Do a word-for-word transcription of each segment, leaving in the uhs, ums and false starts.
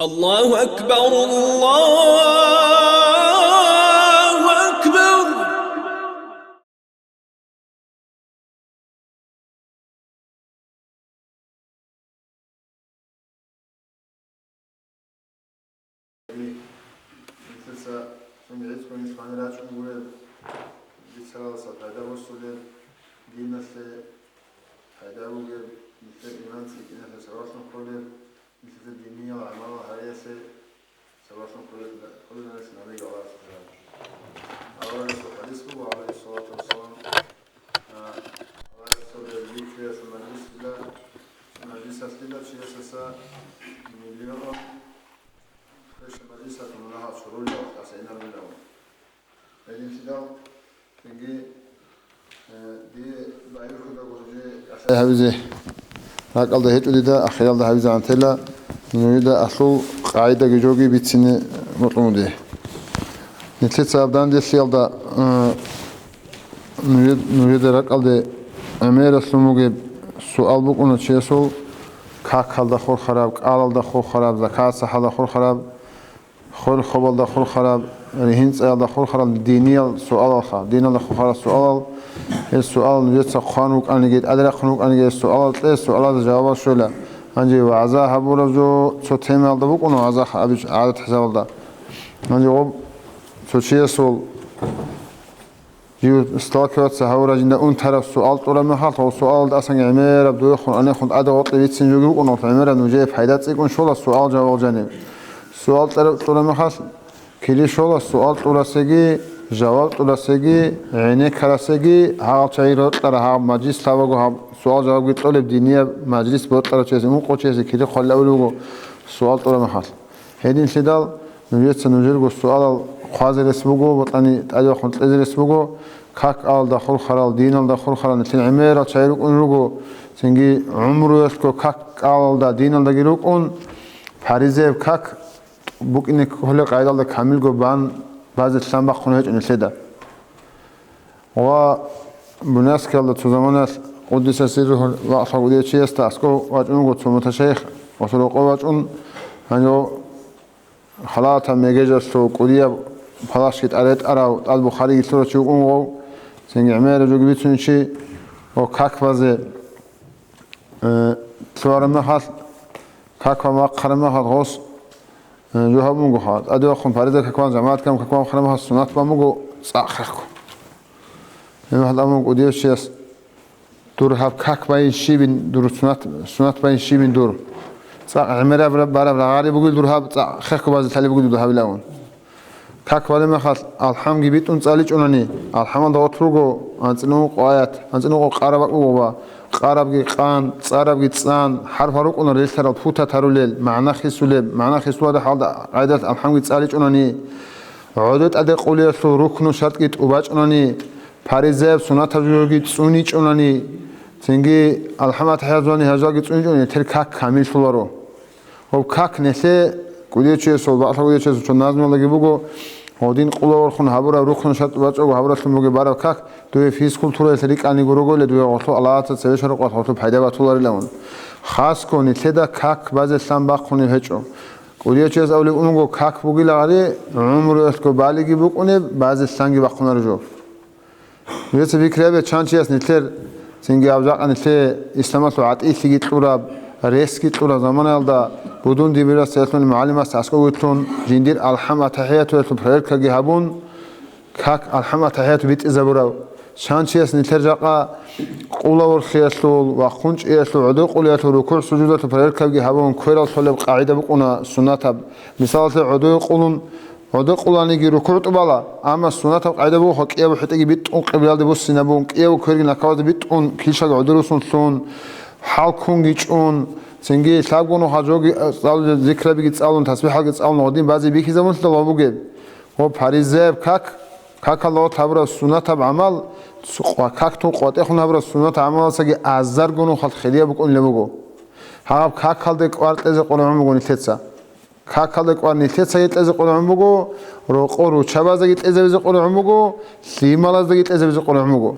الله أكبر، الله أكبر. Нилъеца цинги гӀицӀго нилъ гьанир рачӀун гуреб, бицаралдаса пайда босулеб, диналъе пайда бугеб, нилъер иман цӀикӀкӀиналъе сабаблъун кколеб, нилъеца диниял гӀамалал гьариялъе сабаблъун кколеб, кколеб нилъ набиги Аллагьасда. Аварагасул хадис буго, гӀалайгьиссалату вассалам, а, Аллагьасда зикруялъул мажлисалда, мажлисалъила чиясаса миллион Гьеб мажлисалъул мунагьал чурулев, тӀаса инарулев. Гьединлъидал цинги, э, дие байбихьуда гуржи гьабизе ракӀалда гьечӀо дида, ахиралда гьабизегӀан тела, нужеда алъул къагӀидаги жоги бицине бокьун бугеб. Нилъеца гьаб данделъиялда, э, нужед-, нужеда ракӀалде гӀемералъун бугеб суал букӀуна чиясул: какалда хурхараб, кӀалалда хурхараб, закат-сахалда хурхараб, хвел-хвабалда хурхараб, ригьин-цӀаялда хурхараб диниял суалалха, диналда хурхараб суалал, гьел суалал нужеца хъван вукӀаниги, тӀаде рахъун вукӀаниги, гьел суалал кье, суалалда жавабал щвела. Гьанже вагӀза гьабураб жо цо темаялда букӀуна вагӀза абич гӀадат хӀисабалда. Гьанже гъоб цо чиясул Жив сталкиваться гьавураб жинда унтараб суал кьураб мехалъ, гьав суалалда асанги гӀемераб дуехун, анехун тӀаде гъоркье бицин жоги букӀун, гьелъ гӀемераб нужее пайда цӀикӀкӀун щола суал-жавабал жаниб. Суал кьураб мехалъ, кили щола суал кьурасеги, жаваб кьурасеги, гӀенеккарасеги, гьагъал чагӀи рокьараб гьаб мажлис лъабаго гьаб суал-жавабги кьолеб динияб мажлис бокьарав чиясе, ункъо чиясе кили хъвалилавулеб буго суал кьураб мехалъ. Гьединлъидал нужеца нужерго суалал хъвазе рес буго, бокьани тӀадевахъун кьезе рес буго, какалда хурхарал, диналда хурхарал нилъер гӀемерал чагӀи рукӀун руго, цинги гӀумруялъго какалда, диналдаги рукӀун, паризаяб как букӀине кколеб къайдалда камилго бан базе лъан бахъун гьечӀо нилъеда. Ва Буняскиялда цо заманаялъ къуддиса сирругьу вагӀлъа кӀудияв чиясда аскӀов вачӀун вуго цо муташайих ва цо рокъов вачӀун, гьанив халатаб мегежалъул кӀудияб палащги тӀаретӀарав тӀад Бухариги лъурав чи вукӀун вуго, цинги гӀемераб жоги бицунев чи ва как базе, э, лъугьараб мехалъ, как бан бахъараб мехалъ гъос, э, жо гьабун бугоха, тӀаде вахъун париза как бан, жамагӀат как бан бахъараб мехалъ суннат бан буго цӀакъ хехго. Гьеб мехалъ абун буго кӀудияв чияс: «Дур гьаб как байин щибин, дур сунат, сунат байин щибин дур. ЦӀакъ гӀемераб бараб рагъари бугел дур гьаб цӀакъ хехго базе лъалеб бугел дур гьабилавун». Как балеб мехалъ, алхӀамги битӀун цӀаличӀунани, алхӀамалда гъорлъ руго анцӀила ункъо аят, анцӀила ункъо къараб бакӀ буго ва къарабги къан, цӀарабги цӀан, хӀарпал рукӀуна релълъарал путат гьарулел, магӀна хисулеб, магӀна хисулареб хӀалда къайдалъ алхӀамги цӀаличӀунани, гӀодо тӀаде къулиялъул рукну шартӀги тӀубачӀунани, паризаяб суннатаб жоги цӀуничӀунани, цинги алхӀам-атахӀияталъул гьажалги цӀуничӀунани, нилъер как камиллъуларо. Гьеб как нилъее кӀудияв чиясул, бакӀалъа кӀудияв чиясул цо назмуялдаги буго, гьедин къулаялъун гьабураб рукну шартӀ бачӀого гьабуралъун бугеб бараб как, дуе физкультураялъ рикӀкӀаниг ругойила, дуе гъорлъо Аллагьасда цеве щвараб къоялъ гъорлъо пайда батуларилавун. Хасго нилъеда как базе лъан бахъунеб гьечӀо. КӀудияв чияс абулеб буго, как бугила гьари, гӀумруялъго балигин букӀунеб, базе лъанги бахъунареб жо. Нужеца пикри гьабе, чан чияс нилъер, цинги гьаб жакъа нилъее исламалъул гӀатӀилъиги кьураб, ресги кьураб заманаялда, будун дибирас ятлъун мугӀалимас аскӀоветлъун жиндир алхӀам-атахӀиятуялъул проверкаги гьабун, как алхӀам-атахӀияту битӀизабураб. Чан чияс нилъер жакъа къулаворхиялъул ва хъунчӀиялъул, гӀодой къулиялъул, рукугӀ-сужудалъул проверкаги гьабун, кверал лъолеб къагӀида букӀуна суннатаб. Мисалалъе, гӀодой къулун, гӀодой къуланиги рукугӀ тӀубала, амма суннатаб къагӀида буго кӀиябго хӀетӀеги битӀун къиблалде буссинабун, кӀиябго кверги накабазде битӀун, килщалги гӀодор русун лъун, хӀалкунги чӀун, цинги лъабгун нухалъ жоги, э, цӀалулел зикрабиги цӀалун, тасбихӀалги цӀалун, гьедин базе бихьизабунлъидал ва бугеб. Ва паризаяб как, какалда гъорлъ гьабураб суннатаб гӀамал, су-, къва-, как тун къватӀехун гьабураб суннатаб гӀамаласаги азарго нухалъ хирияб букӀунеб буго. Гьаб какалде кӀвар кьезе къваригӀун буго нилъеца. Какалда кӀвар нилъецаги кьезе къваригӀун буго, рокъо руччабаздаги кьезабизе къваригӀун буго, лъималаздаги кьезабизе къваригӀун буго.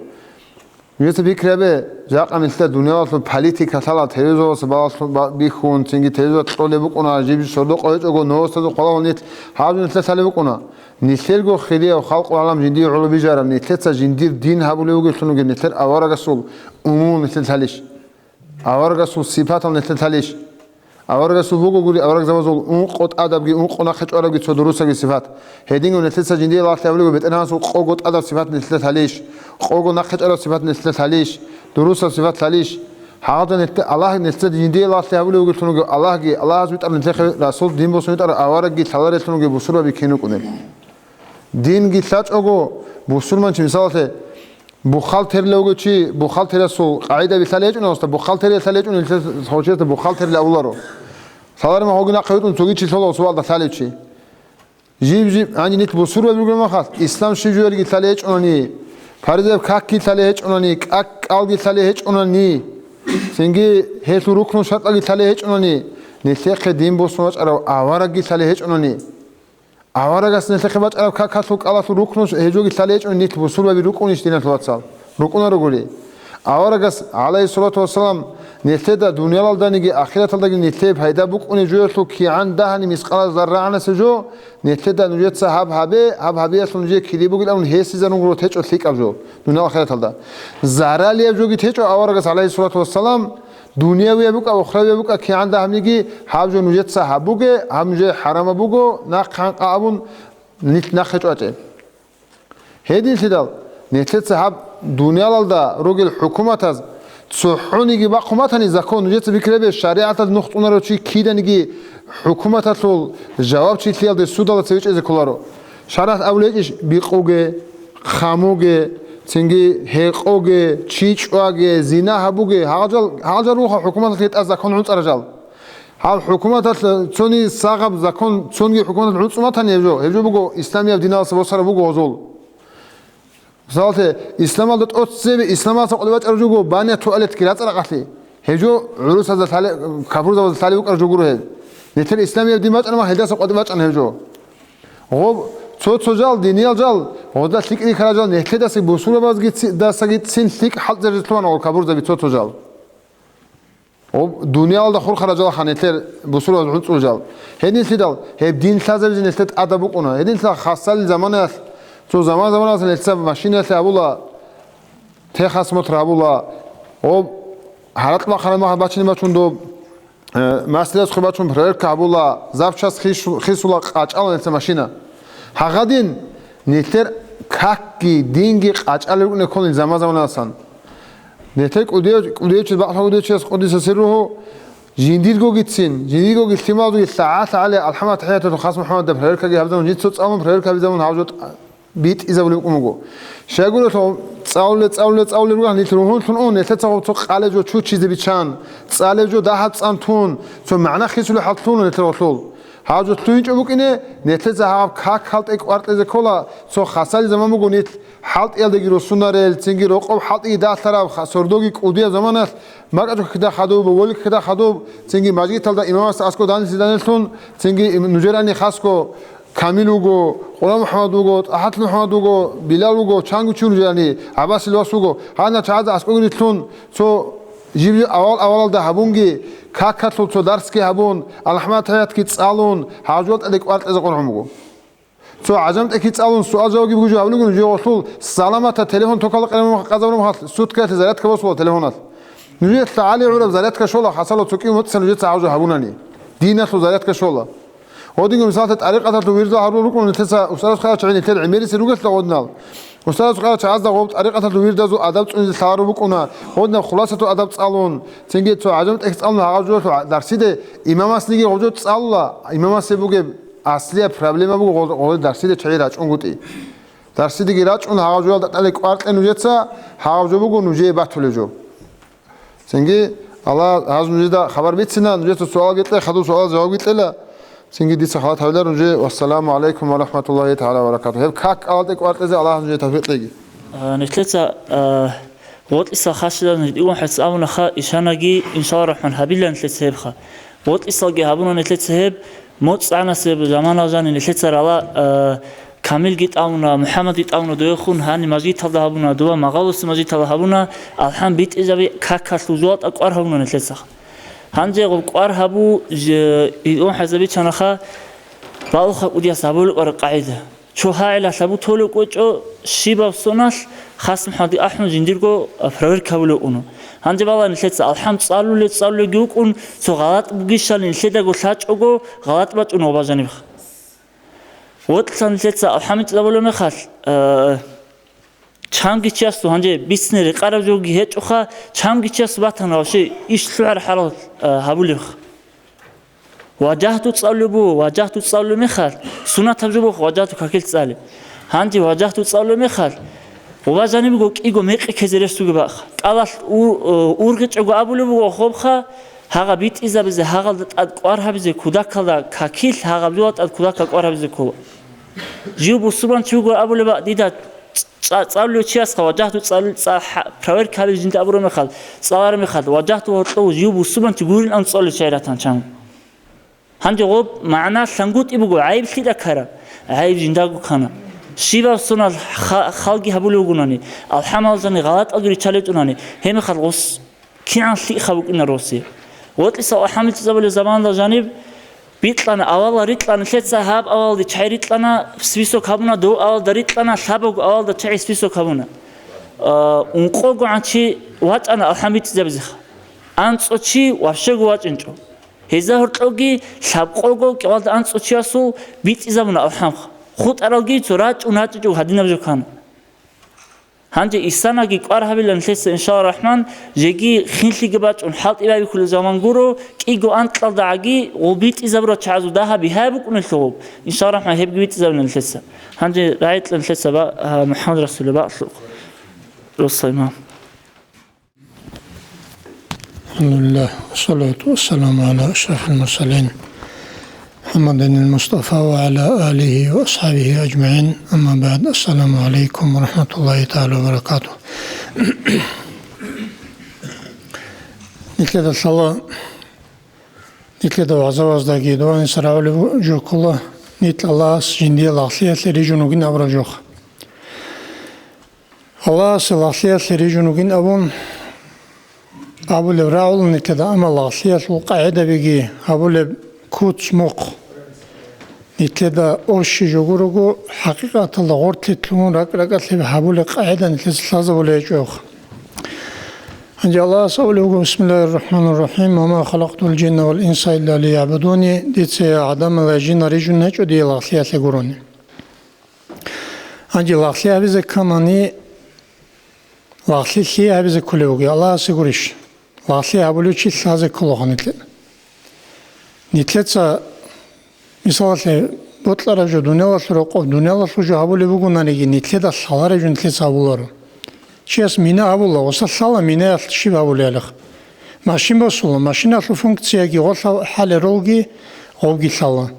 Нужеца пикри гьабе, жакъа нилъеда дуниялалъул политика лъала, телевизоралъа балалъун ба-, бихьун, цинги телевизор кьолеб букӀуна, жиб сордо къо гьечӀого, новостазул хъвалалъун нилъ гьаб жо нилъеда лъалеб букӀуна. Нилъерго хирияв халкъул гӀалам жиндие гӀоло бижараб, нилъеца жиндир дин гьабулев вугелъулги, нилъер аварагасул умумул нилъеда лъалищ? Аварагасул сипатал нилъеда лъалищ? Аварагасул бугогури аварагзабазул ункъо тӀадабги, ункъо нахъе чӀварабги цо дурусаги сипат. Гьединго нилъеца жиндие лагълъи гьабулего, БетӀергьанасул къого тӀадаб сипат нилъеда лъалищ? Къого нахъе чӀвараб сипат нилъеда лъалищ? Дурусаб сипат лъалищ? Гьалда нилъе-, Аллагь нилъеца жиндие лагълъи гьабулев вугелъулги, Аллагьги, Аллагьас витӀар нилъехъе расул, дин босун витӀар аварагги лъаларелъунги бусурбаби кин рукӀунел. Динги лъачӀого, бусурманчи, мисалалъе, бухгалтерлъи вуго чи, бухгалтериялъул къагӀидаби лъалеб гьечӀони, бухгалтериялъ лъалеб гьечӀони, нилъер хъалчиясда бухгалтерлъи абуларо. Лъалареб мехалъ гьоги нахъе витӀун цоги чи лъола суалда лъалев чи. Жиб-жиб, гьанже нилъ бусурбаби ругел мехалъ, ислам щиб жоялги лъалеб гьечӀонани, паризаяб какги лъалеб гьечӀонани, кӀак-кӀалги лъалеб гьечӀонани, цинги гьелъул рукну-шартӀалги лъалеб гьечӀонани, нилъехъе дин босун вачӀарав аварагги лъалеб гьечӀонани, аварагас нилъехъе бачӀараб какалъул кӀалалъул рукну гьеб жоги лъалеб гьечӀони, нилъ бусурбаби рукӀунищ, диналъул вацал? РукӀунаругури. Аварагас, гӀалайгьиссалату вассалам, нилъеда дуниялалданиги ахираталдаги нилъее пайда букӀунеб жоялъул кигӀан дагьани мискъала заррагӀанасеб жо, нилъеда нужеца гьаб гьабе, гьаб гьабиялъул нужее кири бугилан гьесизарун гуро течӀо лъикӀаб жо дуниял ахираталда. Заралияб жоги течӀо аварагас, гӀалайгьиссалату вассалам, Дуниявияб букӀа, ухравияб букӀа, кигӀан дагьабниги, гьаб жо нужеца гьабуге, гьаб нужее хӀарамаб буго, нахъ гьанкъа абун, нилъ нахъе чӀвачӀе. Гьединлъидал, нилъеца гьаб дуниялалда ругел хӀукуматаз цохӀониги бахъун батани закон, нужеца пикри гьабе, шаригӀаталъ нух цӀунарав чи киданиги хӀукуматалъул жавабчилъиялде судалда цеве чӀезе кколаро. ШаригӀат абулеб гьечӀищ бикъуге, хъамуге, цинги гьекъоге, чи чӀваге, зина гьабуге, гьалжал, гьалжал руха хӀукуматалъ гьетӀа закон гӀунцӀаражал. Гьаб хӀукуматалъ цони сагъаб закон цонги хӀукуматалъ гӀунцӀун батани гьеб жо, гьеб жо буго исламияб диналъа босараб буго гьозул. Мисалалъе, исламалда тӀоцебе исламалъа къватӀибе бачӀараб жо буго баня, туалетги, рацӀа-ракъалъи. Гьеб жо гӀурусазда лъале-, капурзабазда лъалеб букӀараб жо гуро гьеб. Нилъер исламияб дин бачӀана ман, гьелдаса къватӀибе бачӀана гьеб жо. Гъоб цо-цо жал, диниял жал, гъозда лъикӀ рихьарал жал, нилъедаса бусурбабазги ци-, дасаги цин лъикӀ хӀалтӀизаризе лъугьана гъол капурзаби цо-цо жал. Гъоб дуниялалда хурхарал жалха нилъер бусурбабаз гӀунцӀул жал. Гьединлъидал гьеб дин лъазабизе нилъер тӀадаб букӀуна. Гьединлъидал хасалил заманаялъ, цо заман-заманалъ нилъер машинаялъе абула, техосмотр гьабула, гъоб гьаракь бахъараб мехалъ бачине бачун доб, э, мастерское бачун проверка гьабула, запчасть хису-, хисула, къачӀала нилъер машина. Гьагъадин нилъер какги динги къачӀалел рукӀине кколин заман-заманалдасан. Нилъер кӀудияв-, кӀудияв чи, бакълъун кӀудияв чияс, къуддиса сирругьу, жиндиргогицин, жиндиргоги лъималазулги лъагӀа-лъагӀале, алхӀамат хӀаятатул хасм ХӀамадаб проверкаги гьабизабун, жинца цӀалун проверка гьабизабун, гьав жо тӀа-, битӀизабулеб букӀун буго. Щайгурелъул цӀалуле, цӀалуле, цӀалуле ругел нилъ ругьунлъун ун, нилъеца гъоб цо къалеб жо чучизе биччан, цӀалеб жо дагьаб цӀан тун, цо магӀна хисулеб хӀалтӀун нилъер гъолъул. Гьав жо лъугьинчӀо букӀине, нилъеца гьаб как хӀалтӀи кӀваркьизе ккола, цо хасалил заман буго нилъ хӀалтӀиялдеги руссунарел, цинги рокъоб хӀалтӀиги далъараб, ха-, сордоги кӀудияб заманалъ, макьачӀуккида хадуб, воликкида хадуб, цинги мажгиталда имамасда аскӀо данилъи-данилъун, цинги им-, нужерани хасго Камил вуго, Къуран МухӀаммад вуго, ТӀахӀат МухӀаммад вуго, Билал вуго, чанго чи нужерани, ГӀаббасил вас вуго, гьанна чагӀазда аскӀоги рилълъун, цо жиб-жиб авал-авалалда гьабунги, какалъул цо дарсги гьабун, алхӀамат хӀаятги цӀалун, гьав жо тӀаде кӀваркьизе къоргьун буго. Цо гӀажамтӀехьги цӀалун, суал-жавабги бугеб жо гьабулеб бугин, жо гъолъул саламатаб телефон токалда къераб мехалъ, къазабураб мехалъ, суткаялъе зарядка босула телефоналъ. Нужер лъагӀалие гӀураб зарядка щола, хасало цо кӀиго моцӀица нужеца гьав жо гьабунани. Диналъул зарядка щола. Гьодинго мисалалъе тӀарикъаталъул вирдал гьарурал рукӀуна нилъеца, устарас хъарачагӀи нилъер гӀемериси ругелъа гьодинал. Устарас хъарачагӀазда гъоб тӀарикъаталъул вирдазул адаб цӀунизе лъалару букӀуна, гьодинаб хуласатул адаб цӀалун, цинги цо гӀажамтӀехь цӀалун гьагъаб жоялъул дарсиде имамасниги гъоб жо цӀалула, имамасе бугеб Аслияб проблема буго гъо-, гъоле дарсиде чагӀи рачӀунгутӀи. Дарсидеги рачӀун, гьагъав жоялда тӀаде кӀваркье нужеца, гьагъав жо буго нужее батулев жо. Цинги Аллагь гьаз нужеда хабар бицина, нужеца суалги кье, хадув суалаз жавабги кьела. Цинги дица халат гьавилар нужее. Вассаламу гӀалайкум ва рахӀматуллагьи тагӀала ва баракатугь. Гьеб как кӀалатӀе кӀваркьезе Аллагь гьаз нужее тавфикъ кьеги. А, нилъеца, а, ГъотӀисал хасилан гьитӀигун хӀецӀабунаха ишанаги, иншаллагь рахӀман, гьабилан нилъеца гьебха. ГъотӀисалги гьабуна нилъеца гьеб, моцӀ цӀанасеб заманалъ жаниб нилъеца рала, а, Камилги тӀамуна, МухӀаммадги тӀамуна, доехун гьани мажгиталда гьабуна, дова магъалуси мажгиталда гьабуна, алхӀам битӀизаби какалъул жугьутӀа кӀвар гьабуна нилъецаха. Гьанже гъоб кӀвар гьабу, же, илгьун хӀезабичанаха, балуха кӀудияс гьабулеб къагӀида. Чо гьагӀилалъ гьабу толев кӀвечӀо, щибаб соналъ хас МухӀаммадги ахӀун жиндирго проверка гьабулев уну. Гьанже бала нилъеца алхӀам цӀалуле-цӀалулеги вукӀун, цо гъалатӀ бугищали нилъедаго лъачӀого, гъалатӀ бачӀун гъоба жанибха. Вокьлъан нилъеца алхӀам битӀизабулеб мехалъ, э, чанги чиясул гьанже бицине рекъараб жоги гьечӀоха, чанги чиясул батана вообще иш лъугӀараб хӀалалъ, э, гьабулебха. Важагьту цӀалулеб буго, важагьту цӀалулеб мехалъ, сунатаб жо буго важагьту какил цӀалеб. Гьанже важагьту цӀалулеб мехалъ, гъоба жанибго кӀиго мекъи ккезе рес бугеб бакӀ. КӀалалъ у-, э, ургъичӀого абулеб буго гъобха, гьагъа битӀизабизе, гьагъалда тӀад кӀвар гьабизе, кудакалда какил, гьагъаб жола тӀад кудакал кӀвар гьабизе ккола. Жив бусурбанчи вуго абулеб бакӀ дида цӀа-, цӀалулев чиясха, важагьту цӀал-, цӀа-, хӀа-, проверка гьабизе жинда абураб мехалъ, цӀалараб мехалъ, важагьту гьоркьов жив бусурбанчи гурин абун цӀалулев чи гьаратан чан. Гьанже гъоб магӀна лъангутӀи буго, гӀайиб лъида ккараб? ГӀайиб жиндаго ккана. Щибаб соналъ ха-, халги гьабулев вугунани, алхӀамалзани гъалатӀалги риччалетӀунани, гьеб мехалъ гъос кигӀан лъикӀха букӀина росе. Вокьиса алхӀам битӀизабулеб заманалда жаниб бикьана, авалал рикьана, лъеца гьаб авалалде чай рикьана, список гьабуна, дов авалда рикьана, лъабавго авалда чай список гьабуна. А, ункъого гӀан чи вачӀана алхӀам битӀизабизеха. АнцӀо чи вообще-го вачӀинчӀо. Гьезда гьоркьоги лъабкъого кӀивалда анцӀго чиясул битӀизабуна алхӀамха. ХутӀаралги цо рачӀун рачӀичӀого гьадинаб жо ккана. Гьанже исанаги кӀвар гьабилан нилъеца, иншалла рахман, жеги хинлъиги бачӀун хӀалтӀи байбихьулел заман гуро, кӀиго анкьалдагӀаги гъул битӀизабурал чагӀазул дагьаб бигьаяб букӀунелъул гъоб, иншалла рахман, гьебги битӀизабилан нилъеца. Гьанже рагӀикьа нилъеца ба-, а, МухӀаммад Расулил бакӀлъухъ. Росла имам. الحمد لله، والصلاة والسلام على أشرف المرسلين، محمد المصطفى وعلى آله وأصحابه أجمعين. أما بعد، السلام عليكم ورحمة الله تعالى وبركاته. Нилъеда лъала, нилъеда вагӀзаваздаги дугьаниса рагӀулеб жо ккола, нилъ Аллагьас жиндие лагълъиялъе рижун вугин абураб жо. Аллагьасе лагълъиялъе рижун вугин абун абулеб рагӀула нилъеда, амма лагълъиялъул къагӀидабиги гьабулеб куц-мухъ нилъеда орщи жо гурого, хӀакъикъаталда гъорлъи лъугьун ракӀ-ракӀалъе гьабулеб къагӀида нилъеца лъазабулеб гьечӀо. Гьанже Аллагьас абулеб буго: «Бисмиллагьир рахӀманир рахӀим. Ва ма халакътул жинна вал инса илля лиягӀбудуни», дица я гӀадамал, я жинал рижун гьечӀо дие лагълъиялъе гурони. Гьанже лагълъи гьабизе кканани, лагълъи лъие гьабизе кколев вугев? Аллагьасе гурищ? Лагълъи гьабулев чи лъазе кколаха нилъеда. Нилъеца, мисалалъе, бокьараб жо, дуниялалъул рокъоб, дуниялалъул жо гьабулеб бугонаниги, нилъеда лъалареб жо нилъеца гьабуларо. Чияс мина гьабула, гъоса лъала минаялъ щиб гьабулеб гьалихъ. Машин босула, машиналъул функцияги гъолъа хӀалеб ролги гъобги лъала.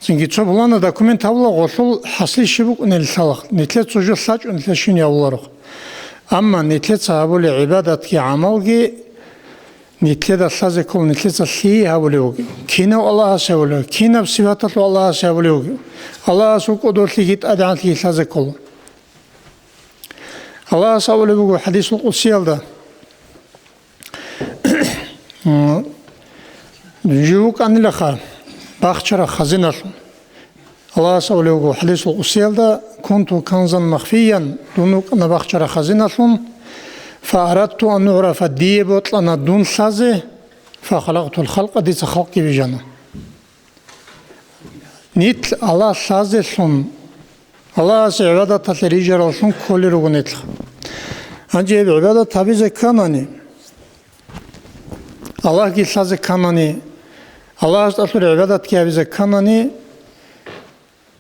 Цинги цо пуланаб документ гьабула, гъолъул хӀасил щиб букӀунел лъала, нилъер цо жо лъачӀо, нилъер щиб гьабуларо. Амма нилъеца гьабулеб гӀибадатги гӀамалги нилъеда лъазе ккола, нилъеца лъие гьабулеб бугеб. Кинав Аллагьасе гьабулев, кинаб сипаталъул Аллагьасе гьабулев вугев? Аллагьасул кӀодолъиги тӀадегӀанлъиги лъазе ккола. Аллагьас абулеб буго хӀадисул къудсиялда, Жив вукӀанилаха бахчараб хазиналъун. Аллагьас абулеб буго хӀадисул къудсиялда: «Кунту канзан махфиян», дун вукӀана бахчараб хазиналъун, «фа арадту ан угӀрафа», дие бокьана дун лъазе, «фа халакътул халкъа», дица халкъги бижана. Нилъ Аллагь лъазелъун, Аллагьасе гӀибадаталъе рижараллъун кколел руго нилъ. Гьанже гьеб гӀибадат гьабизе кканани, Аллагьги лъазе кканани, Аллагьас тӀалъур гӀибадатги гьабизе кканани,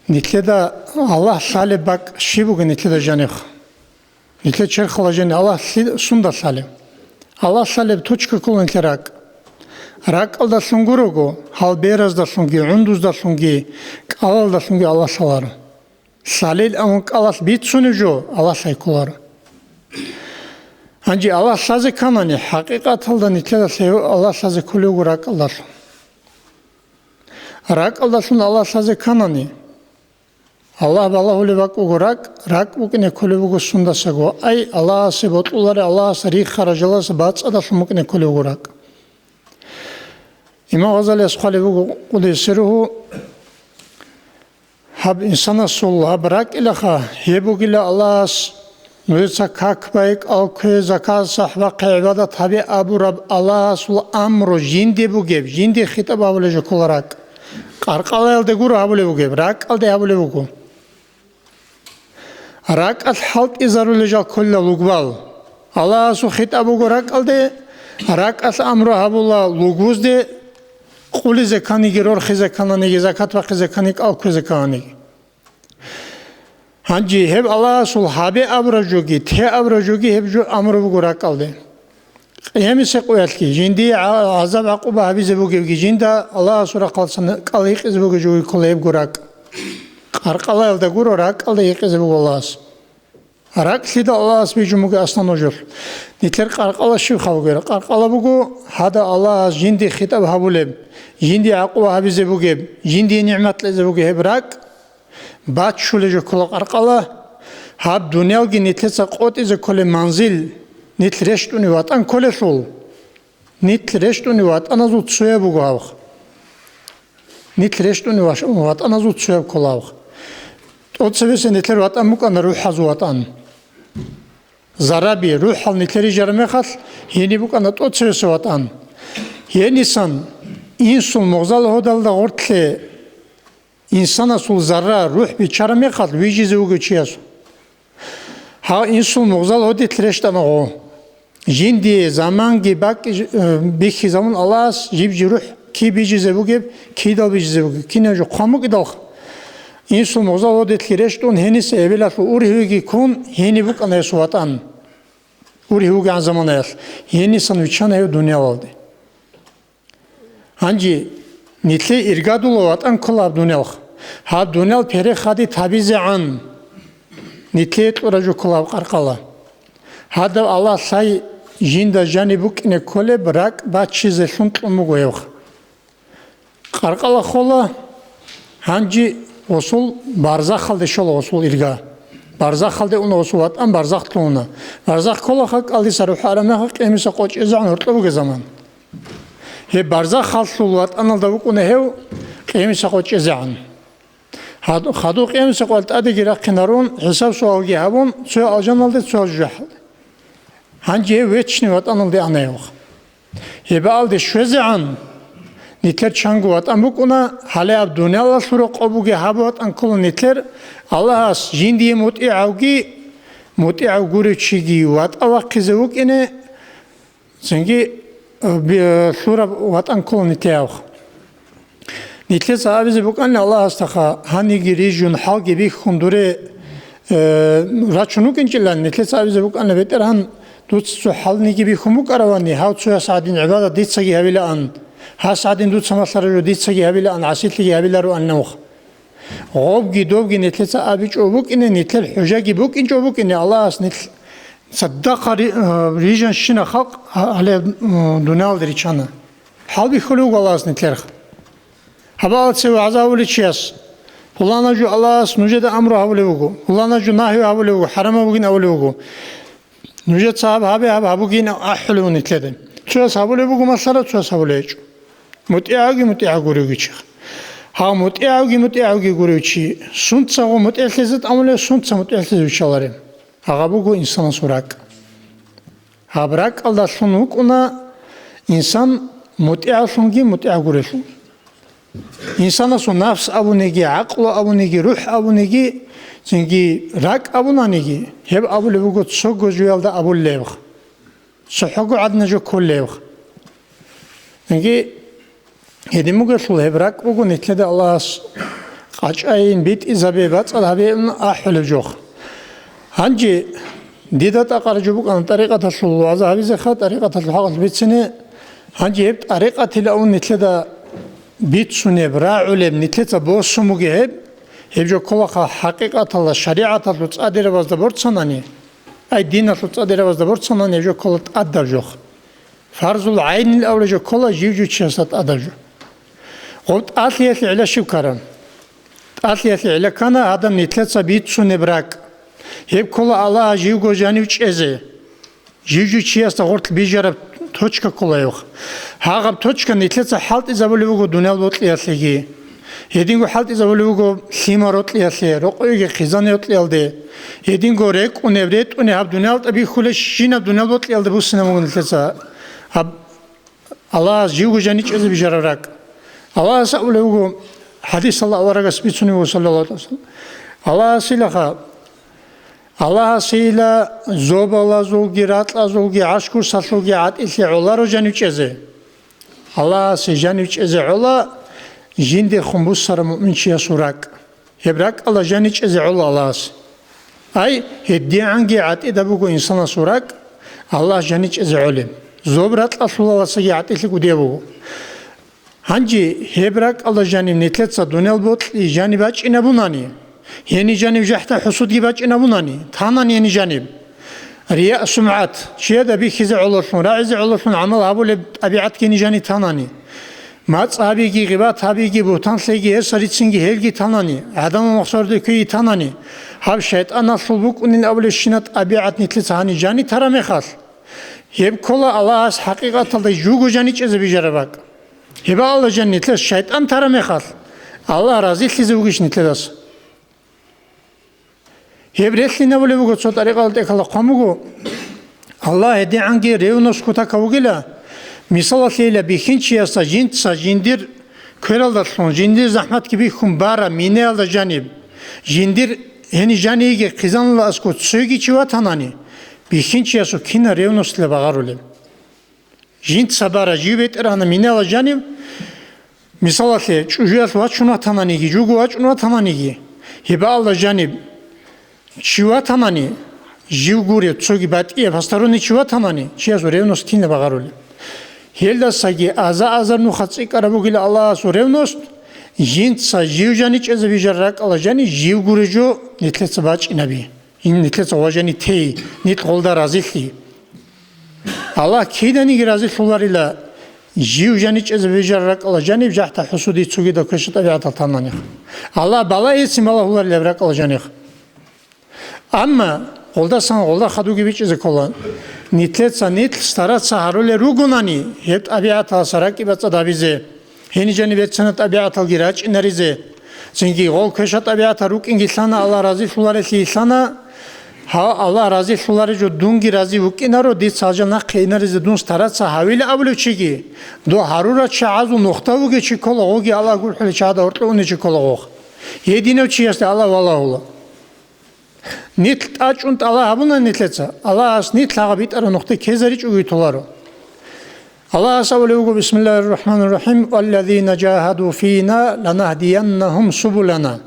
нилъеда Аллагь лъалеб бакӀ щиб бугеб нилъеда жаниб? Нилъер черхалда жани Аллагь лъи-, сунда лъалеб? Аллагь лъалеб точка ккола нилъер ракӀ. РакӀалдалъун гурого, гьал бераздалъунги, гӀундуздалъунги, кӀалалдалъунги Аллагь лъаларо. Лъалил абун кӀалалъ бицунеб жо Аллагь лъай кколаро. Гьанже Аллагь лъазе кканани, хӀакъикъаталда нилъеда лъе-, Аллагь лъазе кколев вуго ракӀалдалъун. РакӀалдалъун Аллагь лъазе кканани, Аллагь балагьулеб бакӀ буго ракӀ, ракӀ букӀине кколеб буго сундасаго. Ай, Аллагьасе бокьуларе, Аллагьас риххара жаласа бацӀцӀадалъун букӀине кколеб буго ракӀ. Имам Гъазалияс хъвалеб буго, къуддиса сирругьу, гьаб инсанасул гьаб ракӀилаха, гьеб бугила Аллагьас нужеца как бай, кӀал ккве, закат, сахӀ бахъе, гӀибадат гьабе абураб Аллагьасул амру жинде бугеб, жинде хитӀаб гьабулеб жо ккола ракӀ. Къаркъалаялда гуро гьабулеб бугеб, ракӀалде гьабулеб буго. РакӀалъ хӀалтӀизарулел жал кколила лугбал. Аллагьасул хитӀаб буго ракӀалде, ракӀалъ амру гьабула лугбузде къулизе кканиги, рорхизе ккананиги, закат бахъизе ккани, кӀал кквезе ккананиги. Гьанже гьеб Аллагьасул гьабе абураб жоги, те абураб жоги гьеб жо амру буго ракӀалде. Къиямиса къоялъги, жиндие гӀа-, гӀазаб-гӀакъуба гьабизе бугебги, жинда Аллагьасул рахъалъан кӀал гьикъизе бугеб жоги ккола гьебго ракӀ. Къаркъалаялда гуро ракӀалда гьикъизе буго Аллагьас. РакӀлъида Аллагьас бижун бугеб аслан нужелъ. Нилъер къаркъала щибха бугеб? Къаркъала буго, гьада Аллагьас жинде хитӀаб гьабулеб, жинде гӀакъуба гьабизе бугеб, жинде нигӀмат кьезе бугеб гьеб ракӀ, баччулеб жо ккола къаркъала, гьаб дуниялги нилъеца къотӀизе кколеб манзил, нилъ рещтӀунеб ватӀан кколелъул. Нилъ рещтӀунеб ватӀаназул цояб буго гьаб. Нилъ рещтӀунеб ваш-, ватӀаназул цояб ккола гьаб. ТӀоцебесеб нилъер ватӀан букӀана рухӀазул ватӀан. Зараби, рухӀал нилъер рижараб мехалъ, гьениб букӀана тӀоцебесеб ватӀан. Гьенисан инсул мугъзал гьодалда гъортлъе инсанасул зарра, рухӀ биччараб мехалъ вижизе вугев чиясул. Гьав инсул мугъзал гьодилъ рещтӀана гъо. Жиндие заманги бакӀи ж-, э, бихьизабун Аллагьас жиб-жи рухӀ киб бижизе бугеб, кидал бижизе бугеб, кинаб жо хъван букӀидалха. Инсул мугъзал гьодилъги рещтӀун гьениса эбелалъул ургьивеги ккун гьениб букӀана гьесул ватӀан. Ургьив вугегӀан заманаялъ гьенисан виччана гьев дуниялалде. Гьанже нилъее иргадула ватӀан ккола гьаб дуниялха. Гьаб дуниял перехади табизегӀан нилъее кьураб жо ккола гьаб къаркъала. Гьадаб Аллагь лъай жинда жаниб букӀине кколеб ракӀ баччизелъун кьун буго гьевха. Къаркъала хола, гьанже гъосул барзахалде щола гъосул ирга. Барзахалде уна гъосул ватӀан, барзахлъун уна. Барзах кколаха кӀалдиса рухӀ араб мехалъ къемиса къо чӀезегӀан гьоркьоб бугеб заман. Гьеб барзахалъул ватӀаналда вукӀуна гьев къемиса къо чӀезегӀан. Гьад-, хадуб къемиса къоялъ тӀадеги рахъинарун, хӀисаб-суалги гьабун, цояв алжаналде, цояв жужахӀалде. Гьанже гьев вечный ватӀаналде ана гьев. Гьеб бакӀалде щвезегӀан, нилъер чанго ватӀан букӀуна, гьале гьаб дуниялалъул рокъоб бугеб гьаб ватӀан ккола нилъер, Аллагьас жиндие мутӀигӀавги, мутӀигӀав гурев чиги ватӀа вахъизе вукӀине, цинги, э, би-, э, лъураб ватӀан ккола нилъеябха. Нилъеца абизе букӀана Аллагьасдаха, гьаниги рижун, хӀалги бихьун дуре, э, рачун вукӀинчӀилан, нилъеца абизе букӀана, БетӀергьан, дуца цо хӀалниги бихьун букӀаравани, гьав цояс гӀадин гӀибадат дицаги гьабилаан, гьас гӀадин дуца малъараб жо дицаги гьабилаан, гӀасилъиги гьабилароан нух. Гъобги добги нилъеца абичӀо букӀине, нилъер хӀужаги букӀинчӀо букӀине, Аллагьас нилъ цадахъа ри-, э, рижанщина халкъ гьа-, гьале, м, дуниялалде ричана. ХӀалбихьулев вуго Аллагьас нилъерха. Гьабаала цеве вагӀза гьавулев чияс, пуланаб жо Аллагьас нужеда амру гьабулев вуго, пуланаб жо нагью гьабулев вуго, хӀарамаб бугин абулев вуго. Нужеца гьаб гьабе, гьаб гьабугин ахӀулев вуго нилъеда. Цояс гьабулеб буго, масала, цояс гьабулеб гьечӀо. МутӀигӀавги мутӀигӀав гуревги чи. Гьав мутӀигӀавги мутӀигӀавги гурев чи, сунцаго мутӀигӀлъизе тӀамулев, сунца мутӀигӀлъизе виччаларев. Гьаб буго инсанасул ракӀ. Гьаб ракӀалдалъун вукӀуна инсан мутӀигӀавлъунги мутӀигӀав гурелъул. Инсанасул нафс абуниги, гӀакълу абуниги, рухӀ абуниги, цинги ракӀ абунаниги, гьеб абулеб буго цого жоялда абулеб, цохӀого гӀадина жо кколеб. Цинги гьедин бугелъул гьеб ракӀ буго нилъеда Аллагьас къачӀайин, битӀизабе, бацӀцӀад гьабеян ахӀулеб жо. Гьанже дида тӀакъараб жо букӀана тӀарикъаталъул вагӀза гьабизеха, тӀарикъаталъул хӀакъалъулъ бицине. Гьанже гьеб тӀарикъатилан нилъеда бицунеб, рагӀулеб, нилъеца босун бугеб гьеб, гьеб жо кколаха хӀакъикъаталда шаригӀаталъул цӀадирабазда борцанани, ай диналъул цӀадирабазда борцанани гьеб жо ккола тӀадаб жо. Фарзул гӀайнил авлажо ккола жив-жив чиясда тӀадаб жо. Гъоб тӀалъиялъе гӀилла щиб ккараб? ТӀалъиялъе гӀилла ккана гьадаб нилъеца бицунеб ракӀ. Гьеб ккола Аллагьас живго жанив чӀезе. Жив-жив чиясда гъорлъ бижараб точка ккола гьеб. Гьагъаб точка нилъеца хӀалтӀизабулеб буго дуниял бокьиялъеги. Гьединго хӀалтӀизабулеб буго лъимал рокьиялъе, рокъовеги хъизан рокьиялде. Гьединго рекӀунеб, ретӀунеб гьаб дуниялда бихьулебщинаб дуниял бокьиялде буссинаб буго нилъеца гьаб Аллагьас живго жанив чӀезе бижараб ракӀ. Аллагьас абулеб буго, хӀадисалда аварагас бицунеб буго, саллаллагьу гӀалайгьи вассалам. Аллагьасилаха, Аллагьасила зобалазулги, ракьазулги, гӀарш-курсалъулги гӀатӀилъи гӀоларо жанив чӀезе. Аллагьасе жанив чӀезе гӀола жиндехун буссараб муъминчиясул ракӀ. Гьеб ракӀалда жанив чӀезе гӀола Аллагьас. Ай, гьедигӀанги гӀатӀида буго инсанасул ракӀ, Аллагьас жанив чӀезе гӀолеб. Зоб-ракьалъулаласаги гӀатӀилъи кӀудияб буго. Гьанже гьеб ракӀалда жанив нилъеца дуниял бокьи жанив бачӀинабунани, гьенив жанив жахӀда-хӀусудги бачӀинабунани, танани гьенив жанив. Рияъ-сумгӀат, чияда бихьизе гӀололъун, рагӀизе гӀололъун гӀамал гьабулеб тӀабигӀат гьенив жанив танани. МацӀ гьабиги, гъибат гьабиги, бугьтан лъеги, гьесарицинги гьелги танани, гӀадамал махсарде кквейги танани, гьаб шайтӀаналъул букӀунин абулебщинаб тӀабигӀат нилъеца гьанив жанив тараб мехалъ, гьеб ккола Аллагьас хӀакъикъаталда жуго жанив чӀезе бижараб бакӀ. Гьеб Аллагь жанив нилъеца шайтӀан тараб мехалъ, Аллагь разилъизе вугищ нилъедаса? Гьеб релълъинабулеб буго, цо тӀарикъалда тӀехьалда хъван буго, Аллагь гьедигӀанги ревность кутакаб вугила, мисалалъейила бихьинчиясда жинца жиндир квералдалъун, жиндир захӀматги бихьун бараб минеялда жаниб, жиндир гьениб жаниеги хъизаналда аскӀов цоги чи ватанани, бихьинчиясул кинаб ревностьила багъарулеб? Жинца бара жив бетӀергьанаб минала жанив, мисалалъе, чӀужуялъ вачун ватананиги, жуго вачун ватананиги, гьеб Аллагь жаниб чи ватанани, жив гурев, цоги батӀияб, посторонний чи ватанани, чиясул ревность кинаб багъарулеб? Гьелдасаги аза-азар нуха цӀикӀкӀараб бугила Аллагьасул ревность, жинца жив жаничӀезе бижараб ракӀалда жани жив гуреб жо нилъеца бачӀинаби. Ин нилъеца ва жани тей, нилъ гъолда разилъи. Аллагь киданиги разилъуларила, жив жаничӀезе бижараб ракӀалда жаниб жахӀда-хӀусуде цогидал квеша-тӀабигӀатал тананихъ. Аллагь балагьецин балагьуларила гьеб ракӀалда жанихъ. Амма гъолдасан гъолда хадуги бичӀчӀизе ккола. Нилъеца нилъ стараться гьарулел ругонани, гьеб тӀабигӀаталдаса ракӀи бацӀцӀад гьабизе, гьениб жаниб беццана тӀабигӀаталги рачӀинаризе, цинги гъол квеша-тӀабигӀатал рукӀинги лъана, Аллагь разилъуларелъи лъана, гьав Аллагь разилъулареб жо дунги рази вукӀинаро, дица гьал жал нахъе инаризе дун стараться гьавила абулев чиги, дов гьарурал чагӀазул нухда вугев чи ккола гъоги, Аллагь гурхӀулев чагӀазда гьоркьов унев чи ккола гъох. Гьединав чиясда Аллагь валагьула. Нилъ тӀачӀун тӀалаб гьабуна нилъеца, Аллагьас нилъ гьагъаб битӀараб нухде ккезаричӀого толаро. Аллагьас абулеб буго, бисмиллагьир рахӀманир рахӀим, «Валлазина жагьаду фина ланагьдияннагьум субулана».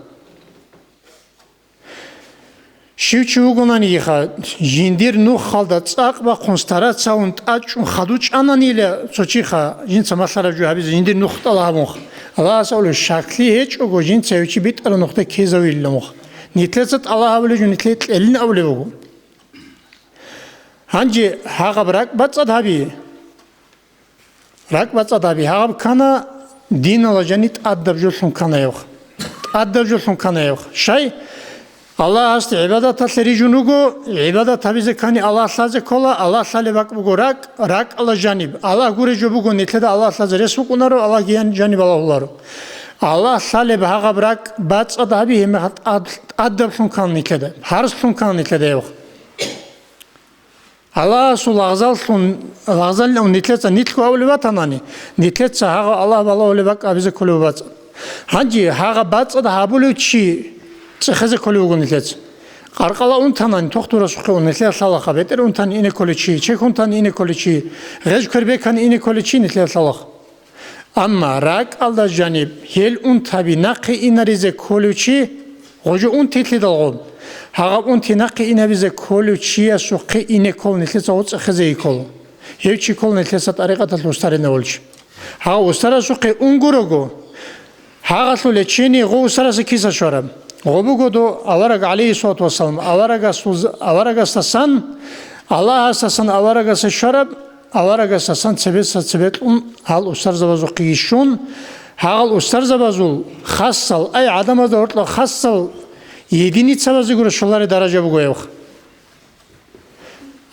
Щив чи вугонаниги ха, жиндир нухалда цӀакъ бахъун стараться гьавун тӀачӀун хадув чӀананила цо чи ха, жинца малъараб жо гьабизе, жиндир нух тӀалаб гьабун ха. Аллагьас абулеб, щаклъи гьечӀого, жинца гьев чи битӀараб нухде ккезавилилан ха. Нилъеца тӀалаб гьабулеб жо нилъее кьелин абулеб буго. Гьанже гьагъаб ракӀ бацӀцӀад гьаби. РакӀ бацӀцӀад гьаби. Гьагъаб ккана, динала жани тӀадаб жолъун ккана гьеб. ТӀадаб жолъун ккана гьеб. Щай? Аллагьасде гӀибадаталъе рижун руго, гӀибадат гьабизе ккани Аллагь лъазе ккола, Аллагь лъалеб бакӀ буго ракӀ, ракӀалда жаниб. Аллагь гуреб жо буго, нилъеда Аллагь лъазе рес букӀунаро, Аллагьги ян-, жаниб балагьуларо. Аллагь лъалеб гьагъаб ракӀ бацӀцӀад гьаби, гьеб мехалъ тӀад-, тӀадаблъун ккана нилъеда, гьарслъун ккана нилъеда гьеб. Аллагьасул лагъзаллъун, лагъзаллъун нилъеца нилъго абулеб батанани, нилъеца гьагъа Аллагь балагьулеб бакӀ гьабизе кколеб бацӀцӀад. Гьанже гьагъа бацӀцӀад гьабулев чи цӀехезе кколев вуго нилъеца. Къаркъала унтанани, тохтурасухъе ун, нилъеда лъалаха, бетӀер унтани ине кколев чи, чехь унтани ине кколев чи, гъеж квер бекани ине кколев чи нилъеда лъалаха. Амма ракӀалда жаниб гьел унтаби нахъе инаризе кколев чи, гъожо унти лъидал гъоб, гьагъаб унти нахъе инабизе кколев чиясухъе ине ккол нилъеца гъоцӀа хезеги ккол. Гьев чи ккол нилъеца тӀарикъаталъ устаринавулчи. Гьав устарасухъе унгурого, гьагъалъул лечение гъо устарасе киса щвараб? Гъо буго до авараг, гӀалейхиссалату вассалам, аварагасул-, аварагасдасан, Аллагьасдасан аварагасе щвараб, аварагасдасан цебеса цебе кьун гьал устарзабазухъеги щун, Гьагъал устарзабазул хасал, ай, гӀадамазда гьоркьоб хасал единицабазе гуро щолареб даража буго гьеб.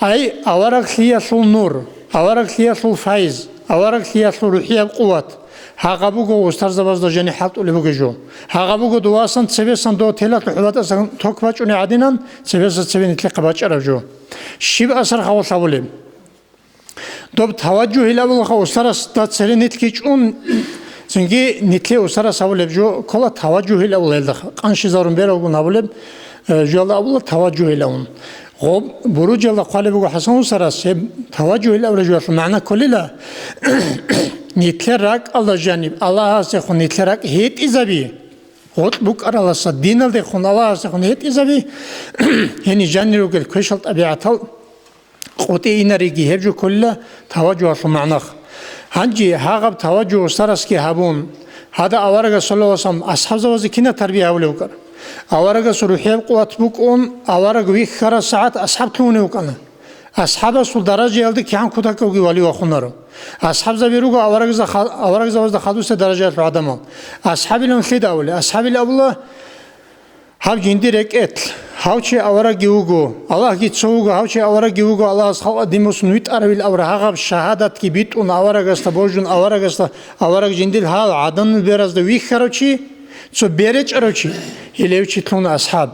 Ай, авараглъиялъул нур, авараглъиялъул файз, авараглъиялъул рухӀияб къуват, гьагъаб буго устарзабазда жани хӀалтӀулеб бугеб жо. Гьагъаб буго дувасан цебесан дов телалъул хӀубатӀасан ток бачӀунеб гӀадинан, цебеса цебе нилъехъе бачӀараб жо. Щиб асар хавалъ гьабулеб? Доб таважжугьил абулаха устарасда цере нилъги чӀун, цинги нилъе устарас гьабулеб жо ккола таважжугьил абула гьелда, къанщизарун бералгун гьабулеб, э, жоялда абула таважжугьил абун. Гъоб буруджалда хъвалеб буго ХӀасан устарас, гьеб таважжугьил абураб жоялъул магӀна кколила, нилъер ракӀалда жаниб Аллагьасдехун нилъер ракӀ гьетӀизаби, гъоркь букӀараласа диналдехун Аллагьасдехун гьетӀизаби, гьениб жанир ругел квешал тӀабигӀатал къотӀи инариги, гьеб жо кколила таважжугьалъул магӀнах. Гьанже гьагъаб таважжугь устарасги гьабун, гьадаб аварагас, саллаллагьу гӀалайгьи ва саллам, асхӀабзабазе кинаб тарбия гьабулеб букӀара? Аварагасул рухӀияб къуват букӀун, авараг вихьараб сагӀат асхӀаб лъугьунев вукӀана. АсхӀабасул даражаялда кигӀан кутакабги вали вахунаро. АсхӀабзаби руго аварагза-, аварагзабазда хадусеб даражаялъул гӀадамал. АсхӀабилан лъида абулеб? АсхӀабил абула, гьаб жиндир рекӀелъ, гьав чи аварагги вуго, Аллагьги цо вуго, гьав чи аварагги вуго, Аллагьас халкъалде мусун витӀаравил абураб гьагъаб шагьадатги битӀун аварагасда божун, аварагасда, авараг жиндир гьал гӀаданил беразда вихьарав чи, цо беречӀарав чи, гьелев чи лъугьуна асхӀаб.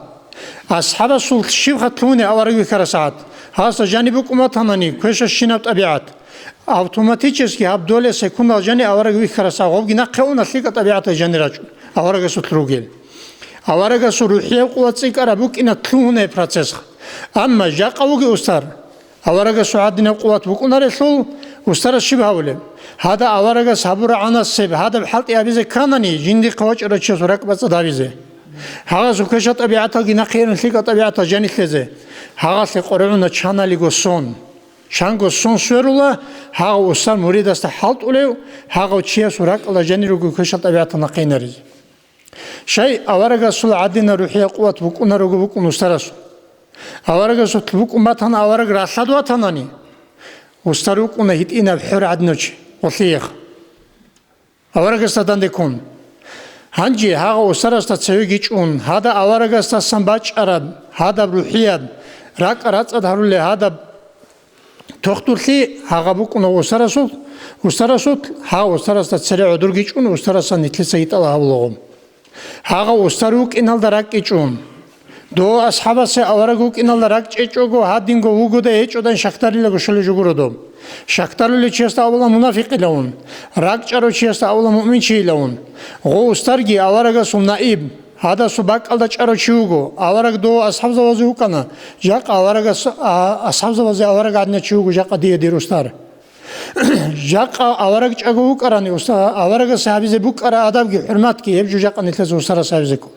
АсхӀабасул щибха лъугьунеб авараг вихьараб сагӀат? Гьасда жаниб букӀун батанани, квешабщинаб тӀабигӀат. Автоматически гьаб доле секундал жани авараг вихьараб сагӀат, гъобги нахъе уна, лъикӀаб тӀабигӀатал жани рачӀун, аварагасулъ ругел. Аварагасул рухӀияб къуват цӀикӀкӀараб букӀина лъугьунеб процессха. Амма жакъа вугев устар, аварагасул гьадинаб къуват букӀунарелъул, устарас щиб гьабулеб? Гьадаб аварагас гьабурагӀанасеб гьадаб хӀалтӀи гьабизе кканани, жиндихъе вачӀарав чиясул ракӀбацӀцӀад гьабизе. Гьагъасул квешал тӀабигӀаталги нахъе гьерун лъикӀал тӀабигӀатал жанилъезе. Гьагъалъе къваригӀуна чаналиго сон. Чанго сон сверула, гьагъав устар муридасда хӀалтӀулев, гьагъав чиясул ракӀалда жанир руго квешал тӀабигӀатал нахъе инаризе. Щай аварагасул гьадинаб рухӀияб къуват букӀунарого букӀун устарасул. Аварагасулъ букӀун батана авараг ралъад ватанани, устар вукӀуна гьитӀинаб хӀор гӀадинав чи, гъолъиеха. Аварагасда данде ккун. Гьанже гьагъав устарасда цевеги чӀун, гьадаб аварагасдасан бачӀараб, гьадаб рухӀияб, ракӀа рацӀцӀад гьарулел гьадаб тохтурлъи гьагъаб букӀуна устарасул, устарасул, гьагъав устарасда цере гӀодорги чӀун, устарасан нилъеца гьитӀала гьабулаго. Гьагъав устар вукӀиналда ракӀги чӀун. Дов асхӀабасе авараг вукӀиналда ракӀ чӀечӀого, гьадинго вугодай гьечӀодай щакдарила гушалев жо гуро доб. Щакдарулев чиясда абула мунафикъилавун, ракӀчӀарав чиясда абула муъминчийилавун. Гъов устарги аварагасул наиб, гьадасул бакӀалда чӀарав чи вуго, авараг дов асхӀабзабазе вукӀана, жакъа аварагас, а, асхӀабзабазе авараг гӀадинав чи вуго, жакъа дие дир устар. Жакъа авараг чӀаго вукӀарани, уста-, аварагас гьабизе букӀара адабги, хӀурматги, гьеб жо жакъа нилъеца устарас гьабизе ккола.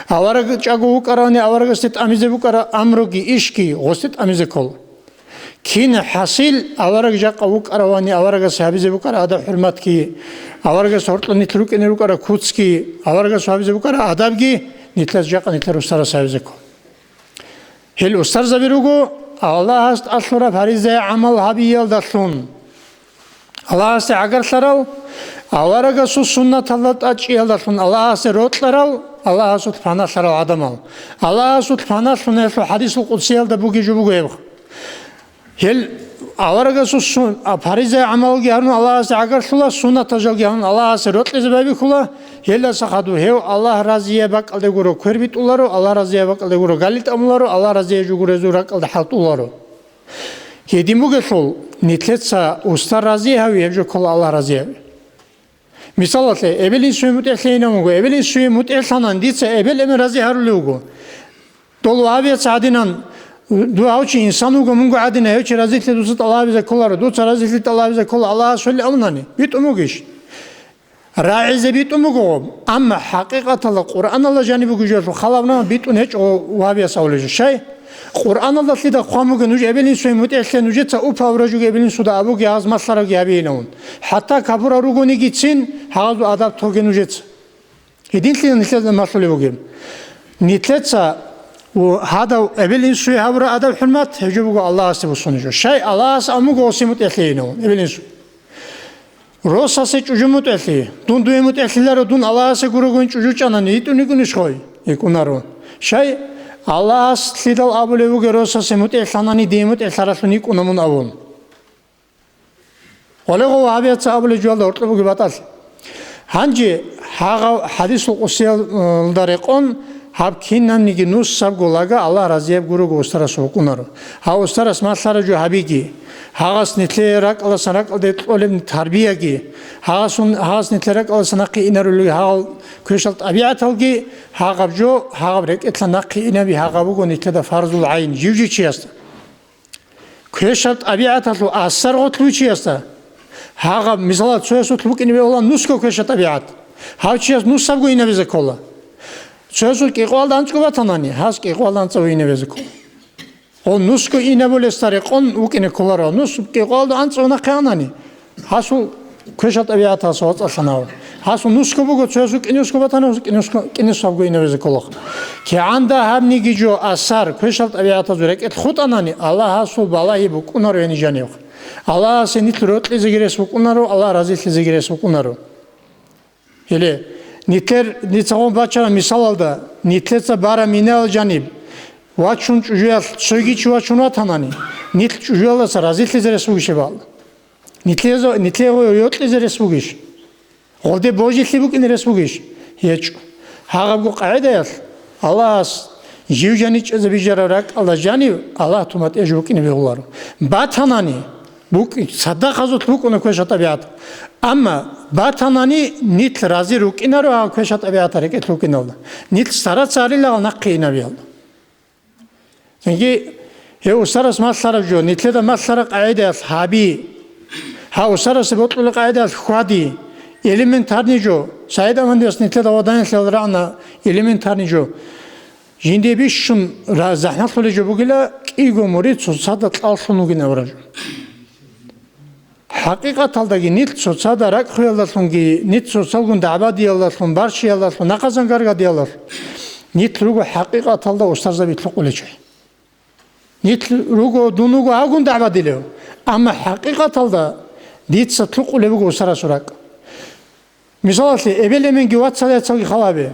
Авараг чӀаго вукӀарани, аварагасде тӀамизе букӀара амруги, ишги гъосде тӀамизе ккола. Кин хӀасил авараг жакъа вукӀаравани, аварагас гьабизе букӀара адаб-хӀурматги, аварагас гьоркьор нилъ рукӀине рукӀара куцги, аварагас гьабизе букӀара адабги нилъеца жакъа нилъер устарас гьабизе ккола. Гьел устарзаби руго Аллагьас тӀалъураб гьаризай гӀамал гьабиялдалъун, Аллагьасде гӀагарлъарал, аварагасул суннаталда тӀадчӀиялдалъун Аллагьасде рокьарал, Аллагьасул паналъарал гӀадамал. Аллагьасул паналъун гьелъул хӀадисул къудсиялда бугеб жо буго гьеб. Гьел аварагасул сун-, а, фаризай гӀамалги гьарун Аллагьасде гӀагарлъула, суннатал жалги гьарун Аллагьасе рокьизе байбихьула, гьелдаса хадуб гьев Аллагь разияб бакӀалде гуро квербитӀуларо, Аллагь разияб бакӀалде гуро галил тӀамуларо, Аллагь разияб жо гурезул ракӀалда хӀалтӀуларо. Гьедин бугелъул, нилъеца устар рази гьави, гьеб жо ккола Аллагь рази гьави. Мисалалъе, эбел-инсуе мутӀигӀлъейилан вуго, эбел-инсуе мутӀигӀлъанан дица эбел-эмен рази гьарулев вуго. Дол вагьабияца гьадинан, ду гьав чи инсан вуго, мунго гьадина, гьев чи разилъи дуца тӀалабизе кколаро, дуца разилъи тӀалабизе ккола Аллагьас вели абунани, битӀун бугищ? РагӀизе битӀун буго, амма хӀакъикъаталда Къуръаналда жаниб бугеб жоялъул халаб нагьу битӀун гьечӀо вагьабияс абулеб жо. Щай? Къуръаналда лъида хъван буго нуж эбел-инсуе мутӀигӀлъе, нужеца убавра жуги эбел-инсуда абуге гьаз малъарабги гьабейилавун. ХӀатта капурал ругонигицин гьазул адаб тоге нужеца. Гьединлъидал нилъеда малъулеб бугеб. Нилъеца гьадав эбел-инсуе гьабураб адаб-хӀурмат гьеб жо буго Аллагьасде буссунеб жо. Щай Аллагьас абун буго гъосие мутӀигӀлъейилавун эбел-инсу. Росасе чӀужу мутӀелъи, дун дуе мутӀелъиларо, дун Аллагьасе гурогойин чӀужу чӀанани, йитӀун йикӀунищ хой? ЙикӀунаро. Щай? Аллагьас лъидал абулев вугев росасе мутӀелъанани, дие мутӀелъаралъун йикӀуна мун абун. Гъолего вагьабияца абулеб жуялда гьоркьоб бугеб батӀалъи. Гьанже гьагъав хӀадисул къудсиялда рекъон, гьаб кинабниги нусабго лага Аллагь разияб гурого устарасул букӀунаро. Гьав устарас малъараб жо гьабиги, гьагъас нилъее ракӀалдасан ракӀалде кьолеб тарбияги, гьагъасун, гьагъас нилъее ракӀалдасан нахъе инарулел гьагъал квешал тӀабигӀаталги, гьагъаб жо, гьагъаб рекӀелъа нахъе инаби гьагъаб буго нилъеда фарзул гӀайн, жив-жив чиясда. Квешаб тӀабигӀаталъул асар гъорлъ вичиясда. Гьагъаб, мисалал, цоясулъ букӀине бегьула нусго квешаб тӀабигӀат. Гьав чияс нусабго инабизе ккола. Цоясул кӀикъоялда анцӀго батанани, гьас кӀикъоялда анцӀго инабизе ккола. Гъо нусго инабулесда рекъон вукӀине кколаро. Нус кӀикъоялда анцӀго нахъе анани, гьасул квешал тӀабигӀаталъ вацӀцӀалъана гьав. Гьасул нусго буго, цоясул кӀинусго батана, кӀинусго, кӀинусабго инабизе кколаха. КигӀан дагьабниги жо асар квешал тӀабигӀатазул рекӀелъ хутӀанани, Аллагьасул балагьи букӀунаро гьениб жанивха. Аллагьасе нилъ рокьизеги рес букӀунаро, Аллагь разилъизеги рес букӀунаро. Гьеле, нилъер, дица гъун бачара мисалалда, нилъеца бара минал жаниб вачун чӀужуялъ цойги чи вачун ватанани, нилъ чӀужуялдаса разилъизе рес бугищ гьеб? Нилъее-, нилъее гъой йокьизе рес бугищ? Гъолде божилъи букӀине рес бугищ? ГьечӀо. Гьагъабго къагӀидаялъ Аллагьас жив жаничӀезе бижараб ракӀалда жанив Аллагь туматӀе жо букӀине бегьуларо. Батанани, букӀи-, цадахъазулъ букӀуна квеша-тӀабигӀат. Амма батанани нилъ рази рукӀинаро гьал квеша-тӀабигӀатал рекӀелъ рукӀиналда. Нилъ стараться гьарила гьал нахъе инабиялда. Цинги гьев устарас малъараб жо, нилъеда малъараб къагӀидаялъ гьаби. Гьав устарасе бокьулеб къагӀидаялъ хьвади. Элементарный жо. СагӀид Амандияс нилъеда гъоданалъе рагӀана элементарный жо. Жинде бищун ра-, захӀмалъулеб жо бугила, кӀиго мурид цоцазда кьаллъун вугин абураб жо. ХӀакъикъаталдаги нилъ цоцазда ракӀ хвеялдалъунги, нилъ цоцалгун дагӀбадиялдалъун, барщиялдалъун, нахъасан гаргадиялдалъун, нилъ руго хӀакъикъаталда устарзаби лъукъулел чи. Нилъ руго, дун вуго гьавгун дагӀбадилев, амма хӀакъикъаталда дица лъукъулеб буго устарасул ракӀ. Мисалалъе, эбел-эменги вацал-яцалги халабе.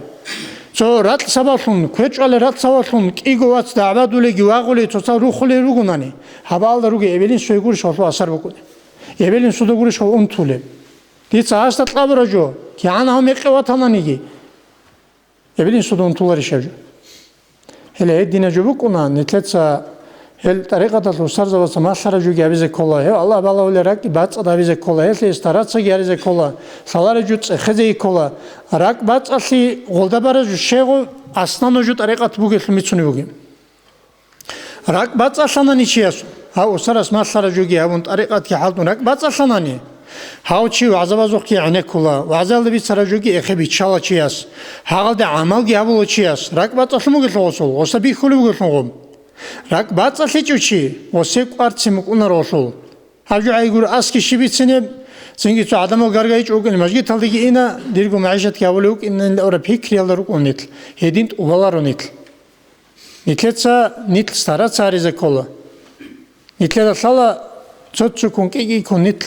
Цо ракь сабаблъун, квечӀвалел ракь сабаблъун кӀиго вац дагӀбадулеги вагъулей цоцал рухулей ругонани, гьабаалда ругей эбел-инсуе гурищ гьалъул асар букӀунеб? Эбел-инсуда гурищ гьав унтулеб? Дица гьасда кьабураб жо, кигӀан гьав мекъи ватананиги, эбел-инсуда унтуларищ гьеб жо? Гьеле гьединаб жо букӀуна, нилъеца гьел тӀарикъаталъул устарзабаца малъараб жоги гьабизе ккола, гьев Аллагь балагьулел ракӀги бацӀцӀад гьабизе ккола, гьелъие старацаги гьаризе ккола, лъалареб жо цӀехезеги ккола. РакӀ бацӀцӀалъи гъолда бараб жо щегъу, основной жо тӀарикъат бугелъул мицунеб бугеб. РакӀ бацӀцӀалъанани чиясул, гьав устарас малъараб жоги гьабун, тӀарикъатги хӀалтӀун ракӀ бацӀцӀалъанани, гьав чи вагӀзабазухъги гӀенеккула, вагӀзаялда бицараб жоги эхе биччала чияс, гьагъалде гӀамалги гьабула чияс, ракӀ бацӀцӀалъун бугелъул гъосул, гъоса бихьулеб бугелъул гъоб. РакӀ бацӀцӀалъичӀев чи гъосе кӀварцин букӀунаро гьалъул. Гьаб жо гӀайгур аски щиб бицинеб, цинги цо гӀадамал гаргайичӀо вукӀине мажгиталдеги ина, дирго магӀишатги гьабулев вукӀинанила абураб пикриялда рукӀун нилъ, гьедин тӀубаларо нилъ. Нилъеца нилъ стараться гьаризе ккола. Нилъеда лъала цо-цоккун кӀи-кӀиккун нилъ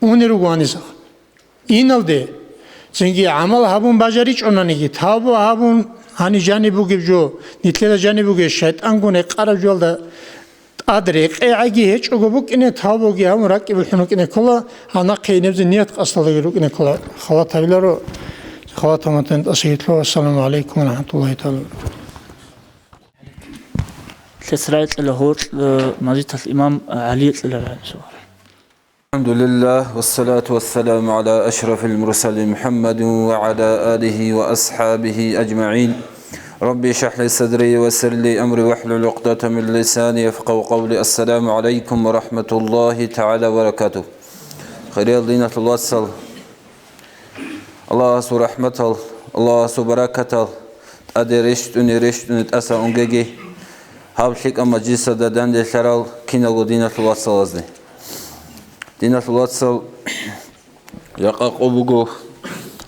унел руго гьанисахъ. Иналде, цинги гӀамал гьабун бажаричӀонаниги, тавба гьабун, гьаниб жаниб бугеб жо, нилъеда жаниб бугеб шайтӀангун рекъараб жоялда тӀад рекъегӀаги гьечӀого букӀине, тавбаги гьабун ракӀги бухӀун рукӀине ккола, гьанахъе инебзе ният къасдалдаги рукӀине ккола. Халат гьабиларо, халат гьаматан тӀасигьитлъо. Ассаламу гӀалайкум ва рахӀматуллагьи тагӀала ва баракатугь. Лъес рагӀикьила гьоркь, э, мажгиталъ имам ГӀали кьела рагӀи. الحمد لله، والصلاة والسلام على أشرف المرسلين محمد وعلى آله وأصحابه أجمعين. رب اشرح لي صدري ويسر لي أمري واحلل عقدة من لساني يفقهوا قولي. السلام عليكم ورحمة الله تعالى وبركاته. Хириял диналъул вацал, Аллагьасул рахӀматал, Аллагьасул баракатал тӀаде рещтӀуни-рещтӀуни тӀаса унгеги, гьаб лъикӀаб мажлисалда данделъарал киналго диналъул вацалазде. Диналъул вацал, жакъа къо буго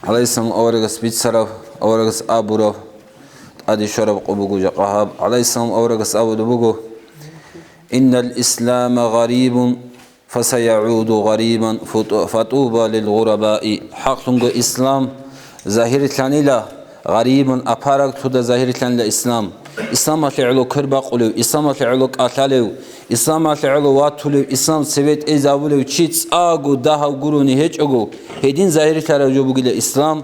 гӀалайгьиссалам аварагас бицараб, аварагас абураб, тӀаде щвараб къо буго жакъа гьаб. ГӀалайгьиссалам аварагас абулеб буго: «Иннал ислама гъарибун, فسيعود غريبا فطو-، فطوبى للغرباء. ХӀакълъунго ислам загьирлъанила, гъарибун, апараглъуда загьирлъанила ислам. Исламалъе гӀоло квербакъулев, исламалъе гӀоло кӀалъалев, исламалъе гӀоло ватулев, ислам цебе тӀезабулев чи цӀакъго дагьав гурони гьечӀого, гьедин загьирлъарав жо бугила ислам.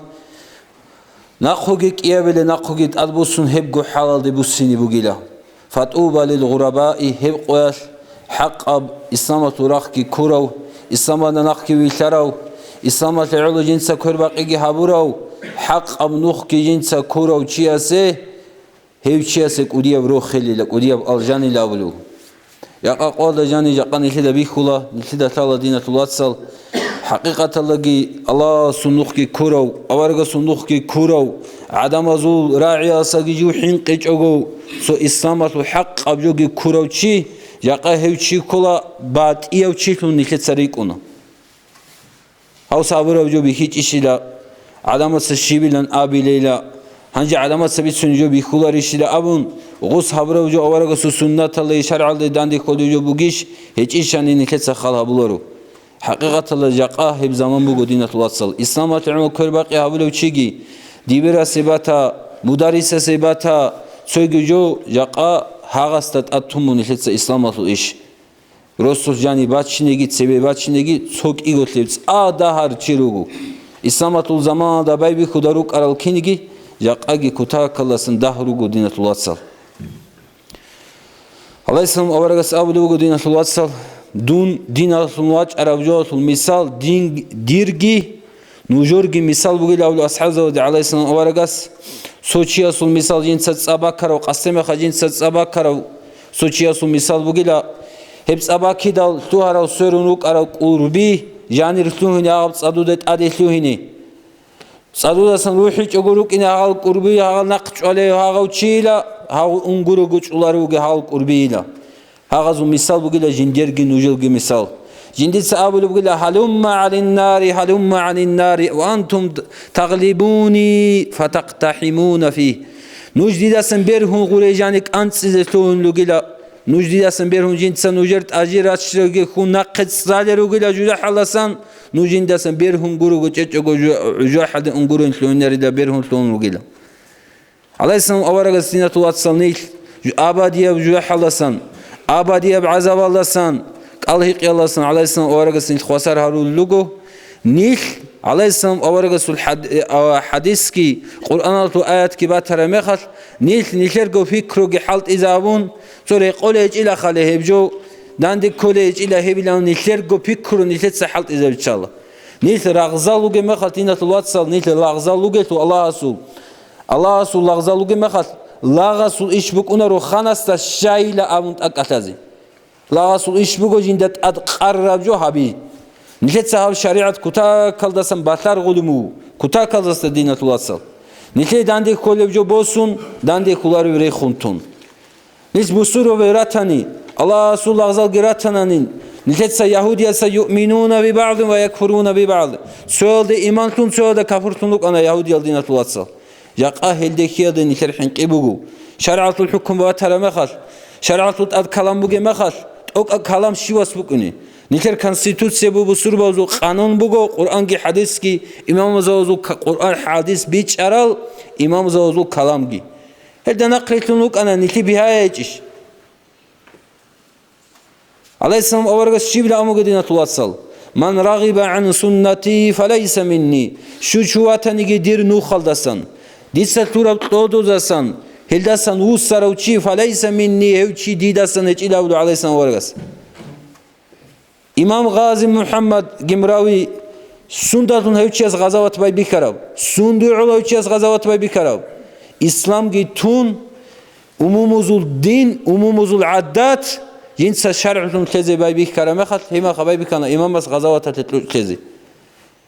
Нахъуги кӀиабиле, нахъуги тӀадбуссун гьебго хӀалалде буссине бугила. فطوبى للغرباء, гьеб къоялъ хӀакъаб исламалъул рахъги ккурав, исламалда нахъги вилълъарав, исламалъе гӀоло жинца квербакъиги гьабурав, хӀакъаб нухги жинца ккурав чиясе, гьев чиясе кӀудияб рохелила, кӀудияб алжанила абулев. Жакъа къоялда жанив жакъа нилъеда бихьула, нилъеда лъала, диналъул вацал. ХӀакъикъаталдаги Аллагьасул нухги ккурав, аварагасул нухги ккурав, гӀадамазул рагӀиялдасаги жив хӀинкъичӀого, цо исламалъул хӀакъаб жоги ккурав чи, жакъа гьев чи ккола батӀияв чилъун нилъеца рикӀкӀуна. Гьав сабураб жо бихьичӀищила, гӀадамаца щибилан абилейила, гьанже гӀадамаца бицунеб жо бихьуларищила абун, гъус гьабураб жо аварагасул суннаталда, шаргӀалда данде кколеб жо бугищ, гьечӀищани нилъеца хал гьабуларо. ХӀакъикъаталда жакъа гьеб заман буго, диналъул вацал. Исламалъе гӀоло квербакъи гьабулев чиги, дибирасе бата, мударрисасе бата, цоги жо жакъа гьагъасда тӀад тун буго нилъеца исламалъул иш. Росулъ жаниб бачинеги, цебе бачинеги цо кӀиголъеб цӀа дагьар чи руго. Исламалъул заманалда байбихьуда рукӀарал киниги, жакъаги кутакалдасан дагь руго, диналъул вацал. Гьалайсалам аварагас абулеб буго, диналъул вацал, дун диналъун вачӀарав жоялъул мисал дин, дирги, нужерги мисал бугила абулеб асхӀабзабаде гӀалайгьиссалам аварагас. Цо чиясул мисал жинца цӀа бакарав, къасде мехалъ жинца цӀа бакарав цо чиясул мисал бугила. Гьеб цӀа бакидал лъугьарав сверун рукӀарав кӀурби жанир лъугьине гьаб цӀадуда тӀаде лъугьине. ЦӀадудасан рухӀичӀого рукӀине гьагъал кӀурби, гьагъал нахъ чӀвалев гьагъав чийила, гьагъав унгурого чӀуларевги гьагъал кӀурбийила. Гьагъазул мисал бугила жиндирги нужелги мисал. Жиндица абулеб бугила: «Гьалумма гӀалиннари, гьалумма гӀалиннари, ва антум таглибуни фатактахӀимуна фигь». Нуж дидасан бергьун гъурей жани кӀанцӀизе лъугьун ругила. Нуж дидасан бергьун жинца нужер тӀажи раччаги хьун нахъе цӀалел ругила жужахӀаласан, нуж жиндасан бергьун гурого чӀечӀого жу-, жужахӀалде унгурин лъугьинарила бергьун лъугьун ругила. ГӀалайгьиссалам аварагас, диналъул вацал, нилъ жу-, абадияб жужахӀалдасан, абадияб гӀазабалдасан, кӀалгьикъиялдасан гӀалайгьиссалам аварагас нилъ хвасар гьарулел руго. Нилъ гӀалайгьиссалам аварагасул хӀад-, а, хӀадисги, Къуръаналъул аятги батараб мехалъ, нилъ нилъерго пикруги хӀалтӀизабун, цо рекъолей гьечӀила хали гьеб жо, данде кколей гьечӀила гьебилан нилъерго пикру нилъеца хӀалтӀизабиччала. Нилъ рагъзал ругеб мехалъ, диналъул вацал, нилъ лагъзал ругелъул Аллагьасул, Аллагьасул лагъзал ругеб мехалъ, лагъасул иш букӀунаро ханасда щайила абун тӀакӀалъазе. Лагъасул иш буго жинда тӀад къарраб жо гьаби. Нилъеца гьаб шаригӀат кутакалдасан балъаргъулеб буго, кутакалдаса, диналъул вацал. Нилъее данде кколеб жо босун, данде кколареб рехун тун. Нилъ бусурбаби ратани, Аллагьасул лагъзалги ратанани, нилъеца ягьудияца юъминуна би багӀдин ва якфуруна би багӀд. Цоялда иманлъун, цоялда капурлъун рукӀана ягьудиял, диналъул вацал. Жакъа гьелде хьиялда нилъер хӀинкъи буго. ШаргӀалъул хӀукму батараб мехалъ, шаргӀалъул тӀад калам бугеб мехалъ, тӀокӀаб калам щивас букӀине? Нилъер конституция буго, бусурбабазул къанун буго, Къуръанги хӀадисги, имамзабазул ка-, Къуръан хӀадис бичӀчӀарал имамзабазул каламги. Гьелда нахърилълъун вукӀана, нилъи бигьаяйчӀищ? ГӀалайгьиссалам аварагас щибила амуго, диналъул вацал: «Ман рагъиба гӀан суннати, фалайса минни». Щучу ватаниги дир нухалдасан, дица лъураб кьодузасан, гьелдасан вуссарав чи, фалайса минни, гьев чи дидасан гьечӀила абула гӀалайгьиссалам аварагас. Имам Гъази МухӀаммад Гимрави сундалъун гьев чияс гъазават байбихьараб? Сунда гӀоло гьев чияс гъазават байбихьараб? Исламги тун, умумузул дин, умумузул гӀадат, жинца шаргӀлъун лъезе байбихьараб мехалъ, гьеб мехалъ байбихьана имамас гъазаваталъе кьучӀ лъезе.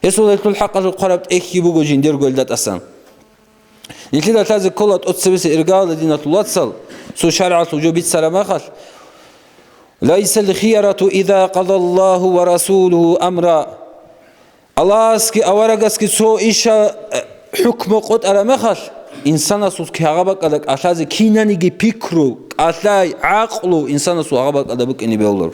Гьесул гьелъул хӀакъалъулъ хъвараб тӀехьги буго жиндирго гьелда тӀасан. Нилъеда лъазе ккола тӀоцебесеб иргаялда, диналъул вацал, цо шаргӀалъул жо бицараб мехалъ: «Лайсал хиярату иза къадаллагьу ва расулугьу амра». Аллагьасги аварагасги цо иша, э, хӀукму къотӀараб мехалъ, инсанасул гьагъа бакӀалда кӀалъазе кинаниги пикру, кӀалъай, гӀакълу инсанасул гьагъа бакӀалда букӀине бегьуларо.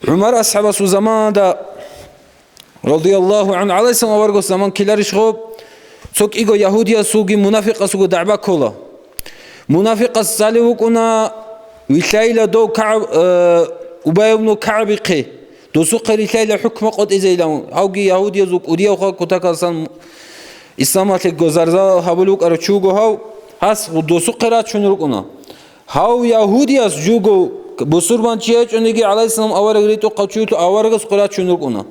ГӀумар асхӀабасул заманда, радияллагьу гӀанху, гӀалайгьиссалам аварагасул заман ккеларищ гъоб, цо кӀиго ягьудиясулги мунафикъасулги дагӀба ккола. Мунафикъас цӀалев вукӀуна вилълъайила дов КагӀб, э, Убай ибну КагӀбихъе, досухъе рилълъайила хӀукму къотӀизейилан, гьавги ягьудиязул кӀудиявха кутакалъан исламалъе гозарзал гьабулев вукӀарав чи вуго гьав, гьас досухъе рачун рукӀуна. Гьав ягьудияс жуго бусурбан чи гьечӀониги, гӀалайгьиссалам авараг ритӀухъав чи вуго, аварагасухъе рачун рукӀуна.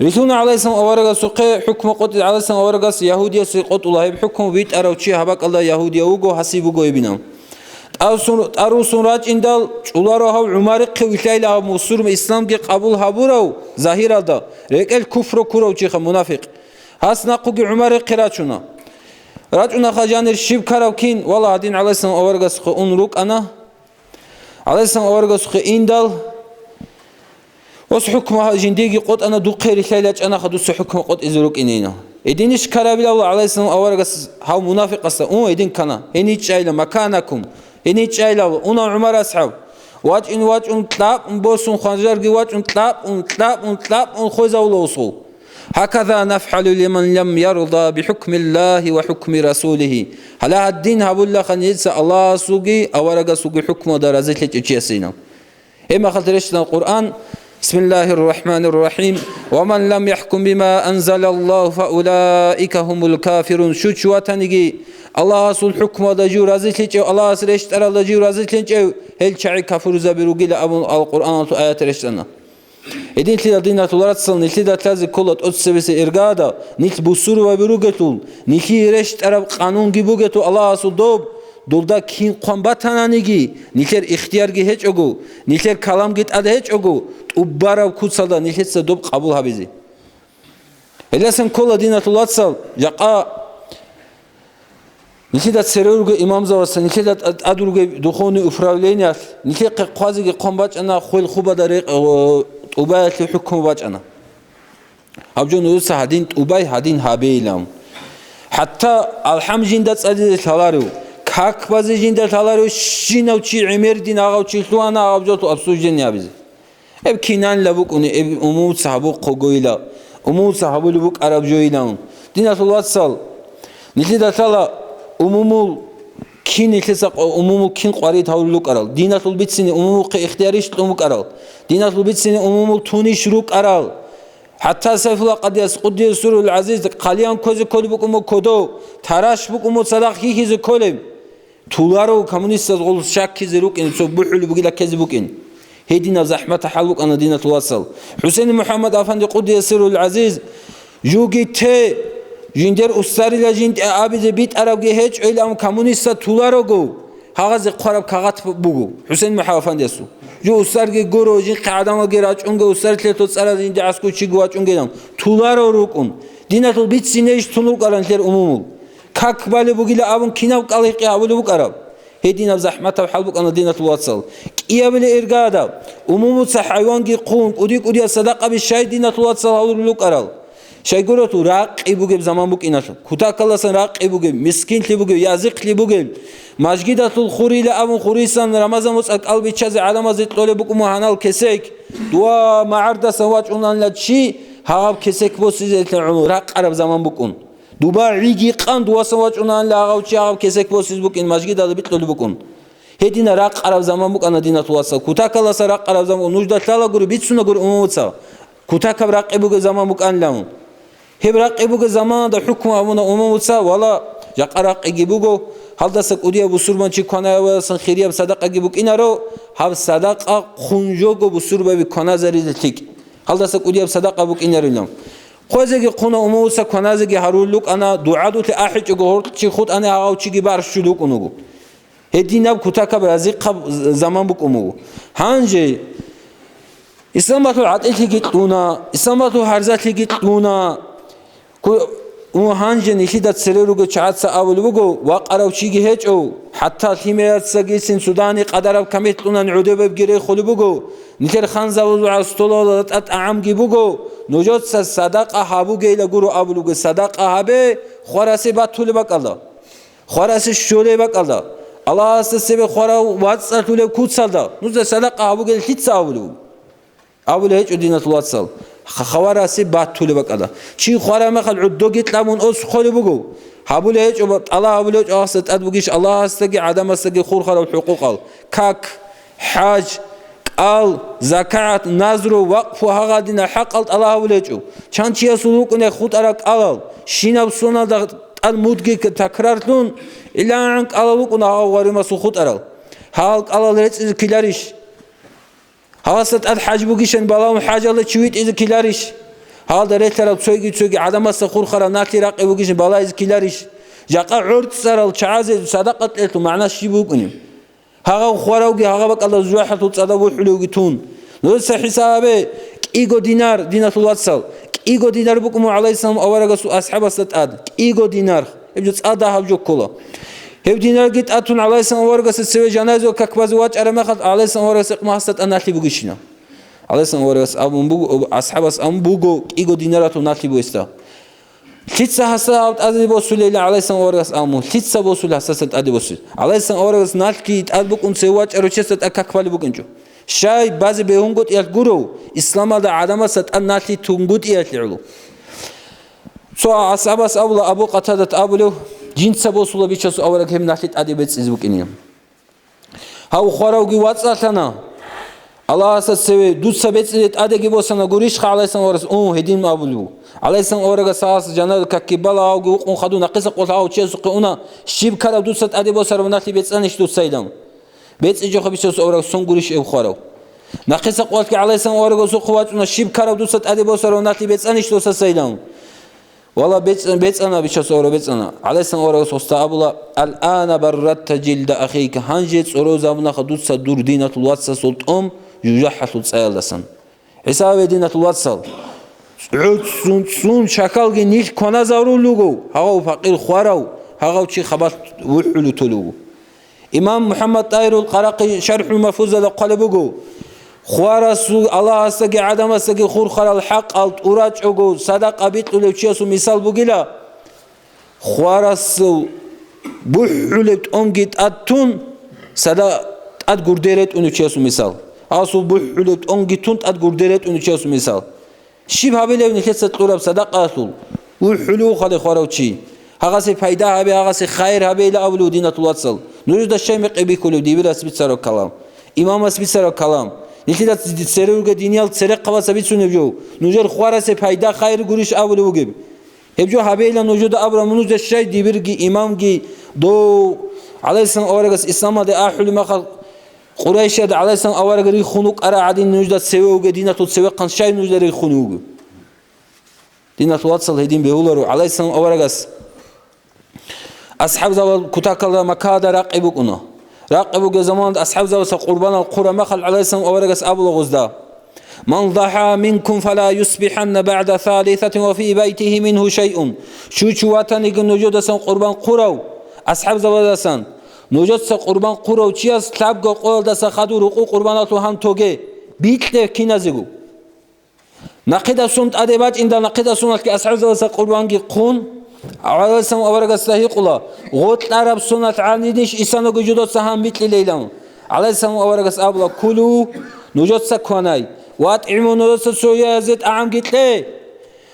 Рилълъуна гӀалайгьиссалам аварагасухъе хӀукму къотӀи, гӀалайгьиссалам аварагас ягьудиясе къотӀула гьеб хӀукму, витӀарав чи гьаб бакӀалда ягьудияв вуго, гьасиб буго гьебинав. ТӀарусун, тӀарусун рачӀиндал, чӀоларо гьав ГӀумарихъе вилълъайила гьав бусурбан исламги къабул гьабурав, загьиралда, рекӀел куфру ккурав чиха, мунафикъ. Гьас нахъуги ГӀумарихъе рачуна. РачӀунаха жанир щиб ккараб кин, вала, гьадин гӀалайгьиссалам аварагасухъе ун рукӀана. ГӀалайгьиссалам аварагасухъе индал, ос хӀукму жиндиеги къотӀана, духъе рилълъайила чӀанаха дуца хӀукму къотӀизе рукӀинейин. Гьединищ ккарабилавла гӀалайгьиссалам аварагас гьав мунафикъасда, ун, гьедин ккана, гьениб чӀайила, маканакум, гьениб чӀайилавла, уна ГӀумар асхӀаб. ВачӀин-вачӀун кьабун босун, хванжарги вачӀун кьабун, кьабун, кьабун хвезавула усул. Гьаказа нафгӀалу лиман лам ярда бихӀукмиллагьи ва хӀукми расулигьи. Гьале гьадин гьабулаха нилъеца Аллагьасулги аварагасулги хӀукмуялда разилъичӀев чиясейилан. Гьеб мехалъ рещтӀана Къуръан: Бисмиллагьир рахӀманир рахӀим. Ва ман лам яхӀкум бима анзалаллагьу фаулаика гьумул кафирун. Щив чи ватаниги, Аллагьасул хӀукмуялда жив разилъичӀев, Аллагьас рещтӀаралда жив разилъичӀев, гьел чагӀи кафурзаби ругила абун ал Къуръаналъул аят рещтӀана. Гьединлъидал, диналъул вацал, нилъеда лъазе ккола тӀоцебесеб иргада, нилъ бусурбаби ругелъул, нилъее рещтӀараб къанунги бугелъул Аллагьасул доб, дулда кин хъван батананиги, нилъер ихтиярги гьечӀого, нилъер каламги тӀад гьечӀого, тӀубараб куцалда нилъеца доб къабул гьабизе. Гьелдасан ккола, диналъул вацал, жакъа нилъеда цере руго имамзабазда, нилъеда тӀад-, тӀад руго духовный управлениялъ, нилъехъе хъвазеги хъван бачӀана, хвел хубада рекъ-, о, тӀубаялъе хӀукму бачӀана. Гьаб жо нужеца гьадин тӀубай, гьадин гьабейилан. ХӀатта алхӀам жинда цӀализе лъаларев, как базе жинда лъаларев, щинав чи гӀемер дин агъав чи лъугьана гьаб жо обсуждение гьабизе. Гьеб кинанила букӀуни, гьеб умумуца гьабухъугойила, умумуца гьабулеб букӀараб жойилан. Диналъул вацал, нилъеда лъала умумул кин, нилъеца къо-, умумул кин къварид гьавулел рукӀарал, диналъул бицине умумухъе ихтиярищ кьун букӀарал, диналъул бицине умумул тунищ рукӀарал. ХӀатта Сайфулла Къадияс, къуддиса сирругьу гӀазиз, хъалиян ккозе кколеб букӀун буго кодов, тараш букӀун буго цадахъ хьихьизе кколеб. Туларо коммунистаз гъол щаккизе рукӀин, цо бухӀулеб бугила ккезе букӀин. Гьединаб захӀматаб хӀал букӀана, диналъул вацал. ХӀусейн МухӀаммад Афанди, къуддиса сирругьу гӀазиз, жуги те, жиндер устарила жинтӀе абизе битӀарабги гьечӀойилан коммунистаз туларого, гьагъазе хъвараб кагъат буго ХӀусейн МухӀаммад Афандиясул. Жо устарги гуро, жинхъа гӀадамалги рачӀунго, устарилъе цо цӀараз жинди гӀаскуй чиги вачӀунгилан, туларо рукӀун. Диналъул бицинейищ тун рукӀаран лъер умумул? Как балеб бугила абун кинаб кӀал-гьекъи гьабулеб букӀараб? Гьединаб захӀматаб хӀал букӀана, диналъул вацал. КӀиабилеб иргадаб, умумуца хӀайванги хъун, кӀуди-кӀудияб садакъаби щай, диналъул вацал, гьавурулел рукӀарал? Щайгуралъул ракъи бугеб заман букӀиналъул. Кутакаласан ракъи бугеб, мискинлъи бугеб, язихълъи бугеб. Мажгидалъул хурила абун хурисан Рамазан моцӀалъ кӀал биччазе гӀадамазе кьолеб букӀун буго гьанал кесек. Дова магӀардасан вачӀунанила чи, гьагъаб кесек босизе гӀумру ракъараб заман букӀун. Дуба гӀиги къан дувасан вачӀунанила гьагъав чи гьагъаб кесек босизе букӀин, мажгидалда бикьулеб букӀун. Гьедина ракъараб заман букӀана, диналъул вацал. Кутакаласа ракъараб заман, нужда лъалагури, бицунагури умумуца. Кутакаб ракъи бугеб заман букӀанилан. Гьеб ракъи бугеб заманалда хӀукму гьабуна умумуца, вала, жакъа ракъиги буго, гьалдаса кӀудияб бусурбанчи кванаяваласан хирияб садакъаги букӀинаро, гьаб садакъа хъун жого бусурбаби кваназаризе лъикӀ. Гьалдаса кӀудияб садакъа букӀинарилан. Хъвезеги хъуна умумуца, кваназеги гьарулел рукӀана, дугӀадулъе ахӀичӀого гьоркьчи хутӀани гьагъав чиги барщулев вукӀун вуго. Гьединаб кутакаб разихъаб заман букӀун буго. Гьанже исламалъул гӀатӀилъиги кьуна, исламалъул гьарзалъиги кьуна. Ку-, у, гьанже нилъида цере ругев чагӀаца абулеб буго, вакъарав чиги гьечӀо, хӀатта лъимерацагицин цо дагьаб къадараб камилъ кьунан гӀодобебги рехулеб буго, нилъер ханзавулгӀа столалда тӀа-, тӀагӀамги буго, нужеца садакъа гьабугейила гуро абулеб буго, садакъа гьабе, хварасе батулеб бакӀалда. Хварасе щолеб бакӀалда, Аллагьасда цебе хварав вацӀцӀалъулеб куцалда, нужеца садакъа гьабугел лъица абулеб буго? Абулеб гьечӀо, диналъул вацал, ха-, хаварасе батулеб бакӀалда. Чи хвараб мехалъ гӀодоги кьабун ос холеб буго. Гьабулеб гьечӀо, ба-, тӀалаб гьабулеб гьечӀо Аллагьасдаги, ГӀадамасдаги, ГӀадамасдаги хурхарал хӀукъукъал: как, хӀаж, кӀал, закагӀат, назру, вакъфу, гьагъадинал хӀакъал тӀалаб гьабулеб гьечӀо. Чан чиясул вукӀунеб хутӀарал кӀалал, щинаб соналда тӀад мудги такрарлъун, гӀиллагӀан кӀалал вукӀуна гьав гъаримасул хутӀарал. Гьал кӀалал рецӀизе ккеларищ? Гьавасда тӀад хӀаж бугищан балагьун хӀажалда чи витӀизе ккеларищ? Гьалда релълъарал цойги-цойги гӀадамасда хурхарал налъи ракъи бугищан балагьизе ккеларищ? Жакъа гӀорцӀарал чагӀазе садакъа кьелъул магӀна щиб букӀунеб? Гьагъав хваравги гьагъа бакӀалда жужахӀалъул цӀадаб вухӀулевги тун. Нужеца хӀисаб гьабе, кӀиго динар, диналъул вацал, кӀиго динар букӀун буго гӀалайгьиссалам аварагасул асхӀабасда тӀад, кӀиго динар. Гьеб жо цӀадаб гьаб жо ккола. Гьеб динарги тӀатун гӀалайгьиссалам аварагасе цеве жаназа какбазе вачӀараб мехалъ, гӀалайгьиссалам аварагас икъма гьасда тӀад налъи бугищина? ГӀалайгьиссалам аварагас абун буго, асхӀабас абун буго, кӀиго динаралъул налъи бугесда. Лъица гьасда гьав тӀаде босулейилан гӀалайгьиссалам аварагас абун, лъица босулеб гьасдасан тӀаде босулеб? ГӀалайгьиссалам аварагас налъги тӀад букӀун цеве вачӀарав чиясда тӀад какбали букӀинчӀо. Щай базе бегьунгутӀиялъ гуро, исламалда гӀадамасда тӀад налъи тунгутӀиялъе гӀоло. Цо асхӀабас абула, Абу Къатадат абулев, жинца босула бичасул авараг гьеб налъи тӀаде бецӀизе букӀинин. Гьав хваравги вацӀцӀалъана. Аллагьасда цеве, дуца бецӀизе тӀадеги босана гурищха гӀалайгьиссалам аварагас? Ун, гьедин абулев. ГӀалайгьиссалам аварагас гьас жаназа какги бала, гьавги вукъун хадув нахъисеб къоялъ гьав чиясухъе уна, щиб ккараб дуца тӀаде босараб налъи бецӀанищ дуцайилан? БецӀичӀоха бичасул авараг, сон гурищ гьев хварав. Нахъисеб къоялъги гӀалайгьиссалам аварагасухъе вачӀуна, щиб ккараб дуца тӀаде босараб налъи бецӀанищ досасайилан? Вала бецӀ-, бецӀана, бичасул авараг бецӀана. ГӀалайгьиссалам аварагас гьасда абула: «Ал-ана барратта жилда ахика», гьанже цӀорозабунаха дуца дур диналъул вацасул тӀом жужахӀалъул цӀаялдасан. ХӀисабе, диналъул вацал, цӀуцӀцун цун чахьалги нилъ кваназарулел руго, гьагъав пакъир хварав, гьагъав чи хабалъ вухӀулев толев вуго. Имам МухӀаммад ТӀагьирул Къарахъи ШархӀул Махфузалда хъвалеб буго: хварасул Аллагьасдаги ГӀадамасдаги хурхарал хӀакъал тӀурачӀого садакъа бикьулев чиясул мисал бугила, хварасул бухӀулеб тӀомги тӀад тун, сада-, тӀад гурде ретӀунев чиясул мисал. Гьасул бухӀулеб тӀомги тун, тӀад гурде ретӀунев чиясул мисал. Щиб гьабилев нилъеца кьураб садакъаялъул? УхӀулев хъале хварав чи. Гьагъасе пайда гьабе, гьагъасе хайир гьабейила абулев, диналъул вацал. Нужеда щай мекъи бихьулев дибирас бицараб калам? Имамас бицараб калам? Нилъеда цере ругел диниял церехъабаца бицунеб жо, нужер хварасе пайда хайир гурищ абулев вугеб? Гьеб жо гьабейила нужеда абураб, нужеда щай дибирги имамги дов гӀалайгьиссалам аварагас исламалде ахӀулеб мехалъ, Къурайшиялда гӀалайгьиссалам авараг риххун вукӀарай гӀадин, нужда цеве вугев диналъул цевехъан щай нужда риххун вуго? Диналъул вацал, гьедин бегьуларо гӀалайгьиссалам аварагас. АсхӀабзабаз кутакалда Маккада ракъи букӀуна. Ракъи бугеб заманалда асхӀабзабаца къурбанал хъураб мехалъ гӀалайгьиссалам аварагас абула гъузда: «Ман загьа минкум фала юсбихӀанна багӀда салисатин ва фи байтигьи мингьу шайъун». Щучи ватаниги нужедасан къурбан хъурав, асхӀабзабаздасан, нужеца къурбан хъурав чияс лъабго къоялдаса хадур рукъу къурбаналъул гьан тоге, бикье киназего. Нахъидаб сон тӀаде бачӀиндал, нахъидаб соналъги асхӀабзабаздаса къурбанги хъун, гӀалайгьиссалам аварагасда гьикъула: «Гъоркьараб соналъ гӀадинищ исанаго жодоца гьан бикьилейилан?» ГӀалайгьиссалам аварагас абула: «Кулу, нужеца кванай, ва атӀиму, нужеца цоязе тӀагӀамги кье.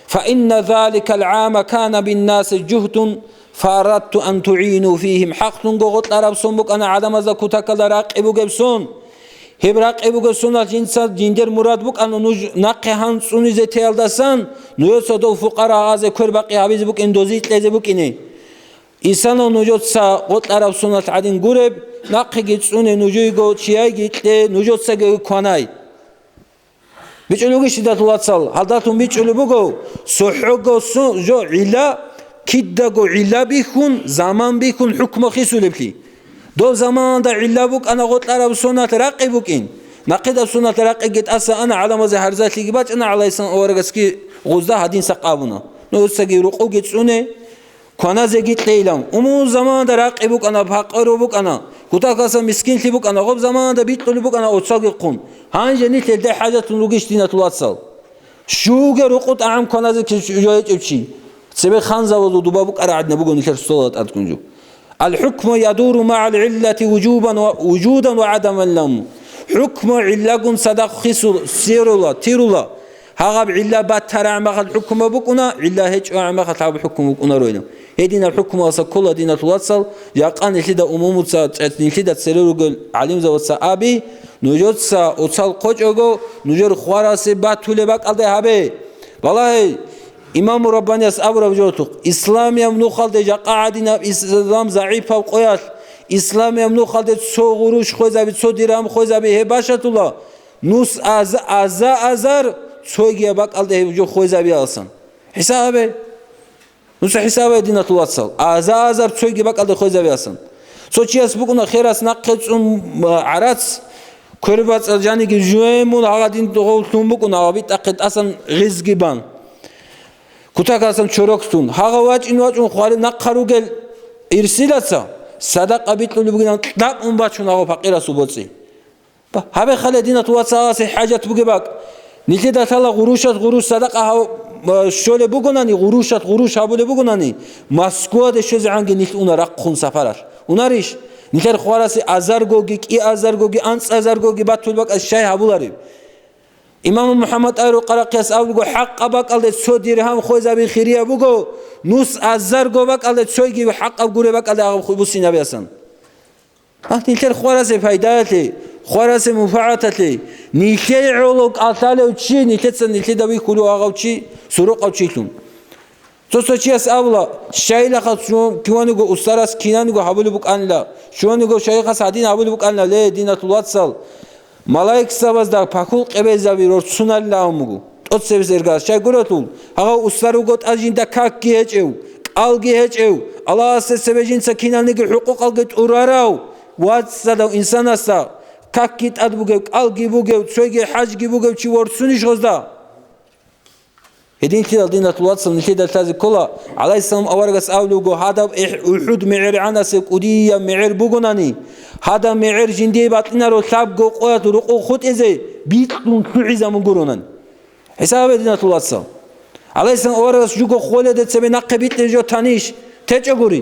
Фа инна заликал гӀама кана биннаси жугьдун, фа арадту ан тугӀину фигьим». ХӀакълъунго гъоркьараб сон букӀана гӀадамазда кутакалда ракъи бугеб сон. Гьеб ракъи бугеб соналъ жинца жиндир мурад букӀана нуж нахъе гьан цӀунизе теялдасан, нужеца дов фукъара гьазе квербакъи гьабизе букӀин, дози кьезе букӀине. Исанав нужеца гъоркьараб соналъ гӀадин гуреб, нахъеги цӀуне нужего, чияйги кье, нужецаги кванай. БичӀулев вугищ, диналъул вацал, гьалдалъун бичӀулеб буго, цохӀого су-, жо гӀилла, кидаго гӀилла бихьун, заман бихьун хӀукму хисулеблъи. Дов заманалда гӀилла букӀана гъоркьараб соналъ ракъи букӀин. Нахъидаб соналъ ракъиги тӀаса ана, гӀаламазе гьарзалъиги бачӀана, гӀалайгьиссалам аварагасги гъузда гьадинса къабуна. Нужецаги рукъуги цӀуне, кваназеги кьейилан. Умумул заманалда ракъи букӀана, пакъиро букӀана. Кутакалдаса мискинлъи букӀана, гъоб заманалда бикьулеб букӀана оцалги хъун. Гьанже нилъ гьелде хӀажатлъун ругищ, диналъул вацал? Щуге рукъу тӀагӀам кваназе ккечӀо гьечӀев чи. Цебе ханзавазул дуба букӀарагӀадинаб буго нилъер столалда тӀадкӀунчӀо. Ал-хӀукму ядуру магӀал гӀиллати вужубан ва, вужудан ва гӀадаман лам. ХӀукму гӀиллагун цадахъ хисул, сирула, тирула. Гьагъаб гӀилла батарагӀ махал хӀукму букӀуна, гӀилла гьечӀо гӀамахал гьаб хӀукму букӀунароила. Гьединаб хӀукмуялса ккола, диналъул вацал, жакъа нилъида умумуца, цӀе-, нилъида цере ругел гӀалимзабаца аби, нужеца оцал хъочӀого, нужер хварасе батулеб бакӀалде гьабе. Балагье, Имаму Раббанияс абураб жо гьоркьоб, исламияб нухалде жакъа гӀадинаб ислам загӀипаб къоялъ, исламияб нухалде цо гъурущ хвезаби, цо диргьам хвезаби гьеб бащадула, нус аза-, аза-азар цойгияб бакӀалде гьеб жо хвезабиялсан. ХӀисаб гьабе. Нуса хӀисаб гьабе, диналъул вацал. Аза-азар цойги бакӀалде хвезабиялсан. Цо чияс букӀуна херас нахъе цӀун, а, гӀарац, квербацӀал жаниги жугьемун гьагъадин догъов лъун букӀуна, гьаб битӀахъе тӀасан гъизги бан. Кутакаласан чороклъун, гьагъа вачӀин-вачӀун хвалеб нахъа ругел ирсилаца садакъа бикьулеб бугилан кьакьун бачун гьагъав пакъирасул боцӀи. Ба, гьабе хъале, диналъул вацал, гьасе хӀажат бугеб бакӀ. Нилъеда лъала гъурущат гъурущ садакъа гьав-, а, щолеб бугонани, гъурущат гъурущ гьабулеб бугонани, Москваде щвезегӀанги нилъ уна рахъун сапаралъ. Унарищ? Нилъер хварасе азаргоги, кӀиазаргоги, анцӀазаргоги батул бакӀас щай гьабулареб? Имаму МухӀаммад Айру Къарахъияс абулго, хӀакъаб бакӀалде цо диргьам хвезаби хирияб буго, нус азарго бакӀалде цойги хӀакъаб гуреб бакӀалде агъаб ху-, бусинабиясан. А, нилъер хварасе пайдаялъе, хварасе мунфагӀаталъе, нилъее гӀоло кӀалъалев чи, нилъеца нилъеда вихьулев агъав чи, сурукъав чилъун. Цо-цо чияс абула, щайилаха чув-, киваниго устарас кинаниго гьабулеб букӀанила, чуяниго шайихас гьадин гьабулеб букӀанила, ле, диналъул вацал, малаикзабазда пахьул къебезаби рорцуналилан абун буго. ТӀоцебесеб иргаялъ щай гурелъул, гьагъав устар вуго тӀад жинда какги гьечӀев, кӀалги гьечӀев, Аллагьасде цебе жинца киналниги хӀукъукъалги тӀурарав, вацӀцӀадав инсанасда какги тӀад бугев, кӀалги бугев, цойги хӀажги бугев чи ворцунищ гъозда? Гьединлъидал, диналъул вацал, нилъеда лъазе ккола, гӀалайгьиссалам аварагас абулеб буго, гьадаб эхь-, УхӀуд мегӀергӀанасеб кӀудияб мегӀер бугонани, гьадаб мегӀер жиндие батӀинаро лъабго къоялъ рукъу хутӀизе бикьун лъугӀизабун гуронан. ХӀисабе, диналъул вацал. ГӀалайгьиссалам аварагас жуго хвалида цебе нахъе бикьизе жо танищ? ТечӀо гури.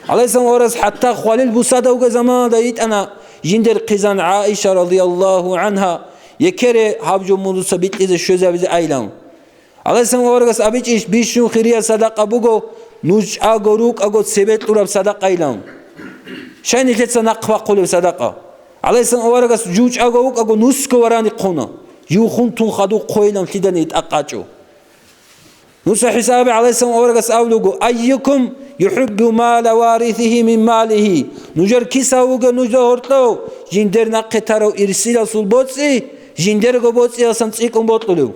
ГӀалайгьиссалам аварагас хӀатта хвалил бусада вугеб заманалда йитӀана жиндир хъизан ГӀаиша радияллагьу гӀангьа, екере гьаб жо мун дуца бикьизе щвезабизе айилан. ГӀалайгьиссалам аварагас абичӀищ, бищун хириял садакъа буго, нуж чӀаго рукӀаго цебе кьураб садакъайилан. Щай нилъеца нахъ бахъулеб садакъа? ГӀалайгьиссалам аварагас жув чӀаго вукӀаго нусго варани хъуна, жув хун тун хадув хъойилан лъидани тӀакъ гьачӀо. Нуса хӀисабе гӀалайгьиссалам аварагас абулеб буго, «Айюкум юхӀиббу мала варисихи мин малихи?» Нужер киса вугев нужда гьоркьов, жиндер нахъе тарав ирсиласул боцӀи, жиндерго боцӀиялсан цӀикӀкӀун бокьулев?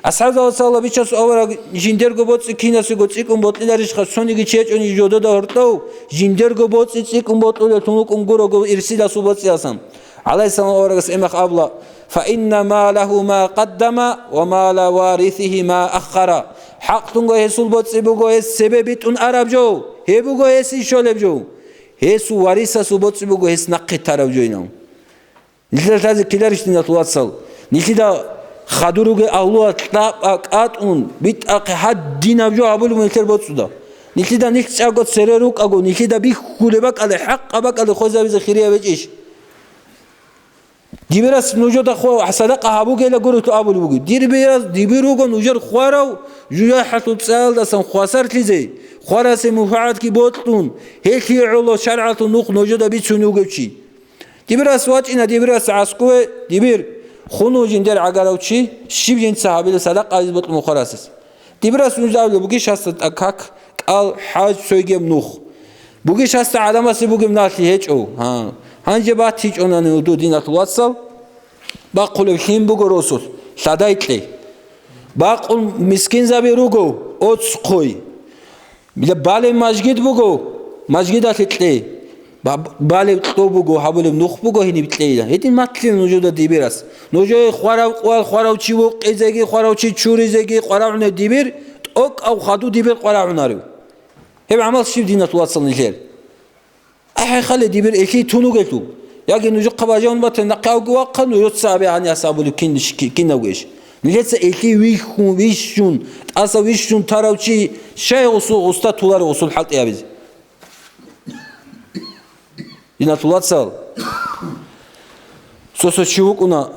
АсхӀабзабаца Аллагь бичасул авараг жиндерго боцӀи кинасего цӀикӀкӀун бокьиларищха, цониги чи гьечӀони жодода гьоркьов, жиндерго боцӀи цӀикӀкӀун бокьулев тун вукӀун гурого ирсиласул боцӀиялсан? ГӀалайгьиссалам аварагас гьеб мехалъ абула, «Фа инна малаху ма къаддама ва мала варисихи ма аххара». ХӀакълъунго гьесул боцӀи буго гьес цебе битӀун араб жо, гьеб буго гьесие щолеб жо. Гьесул варисасул боцӀи буго гьес нахъе тараб жойнав. Нилъеда лъазе ккеларищ, диналъул вацал? Нилъеда хадур ругел агьлуялъ кьа-, кьа-, кӀатӀун, битӀахъе гьадинаб жо гьабулеб нилъер боцӀуда. Нилъеда нилъ чӀаго цере рукӀаго, нилъеда бихьулеб бакӀалде, хӀакъаб бакӀалде хвезабизе хирияб гьечӀищ? Дибирас нужеда хо-, садакъа гьабугейила гурелъул абулеб буго. Дир бирас, дибир руго нужер хварав, жужахӀалъул цӀаялдасан хвасарлъизе, хварасе мунфагӀатги бокьун, гьелъие гӀоло шаргӀалъул нух нужеда бицунев вугев чи. Дибирас вачӀина, дибирас гӀаскӀове, дибир, хун вугин дир гӀагарав чи, щиб жинца гьабила садакъа гьабизе бокьун хварасес. Дибирас нужда абулеб бугищ гьасда тӀа как, кӀал, хӀаж, цойгиб нух. Бугищ гьасда гӀадамасе бугеб налъи гьечӀо. Гьа. Гьанже батичӀонани гьудул, диналъул вацал, бахъулеб лъим буго росулъ, лъадай кье. Бакъул мискинзаби руго, оц хъой. Балеб мажгид буго, мажгидалъе кье. Ба-, балеб кьо буго, гьабулеб нух буго, гьениб кьейила. Гьедин матлъи нужеда дибирас. Нужее хварав къоялъ хварав чи вукъизеги, хварав чи чуризеги къварагӀунеб дибир, тӀокӀав хадув дибир къварагӀунарев. Гьеб гӀамал щиб, диналъул вацал, нилъер? АхӀехъали дибир элъий тун вугелъул. Яги нужехъа бажавун батани, нахъе авги вахъа, нужеца абе гьаниса абулеб кин-, ки-, кинавгищ. Нилъеца элъий вихьун, вищун, тӀаса вищун тарав чи щай гъусул, гъуста туларев гъусул хӀалтӀи гьабизе? Диналъул вацал. Цо-цо чи вукӀуна,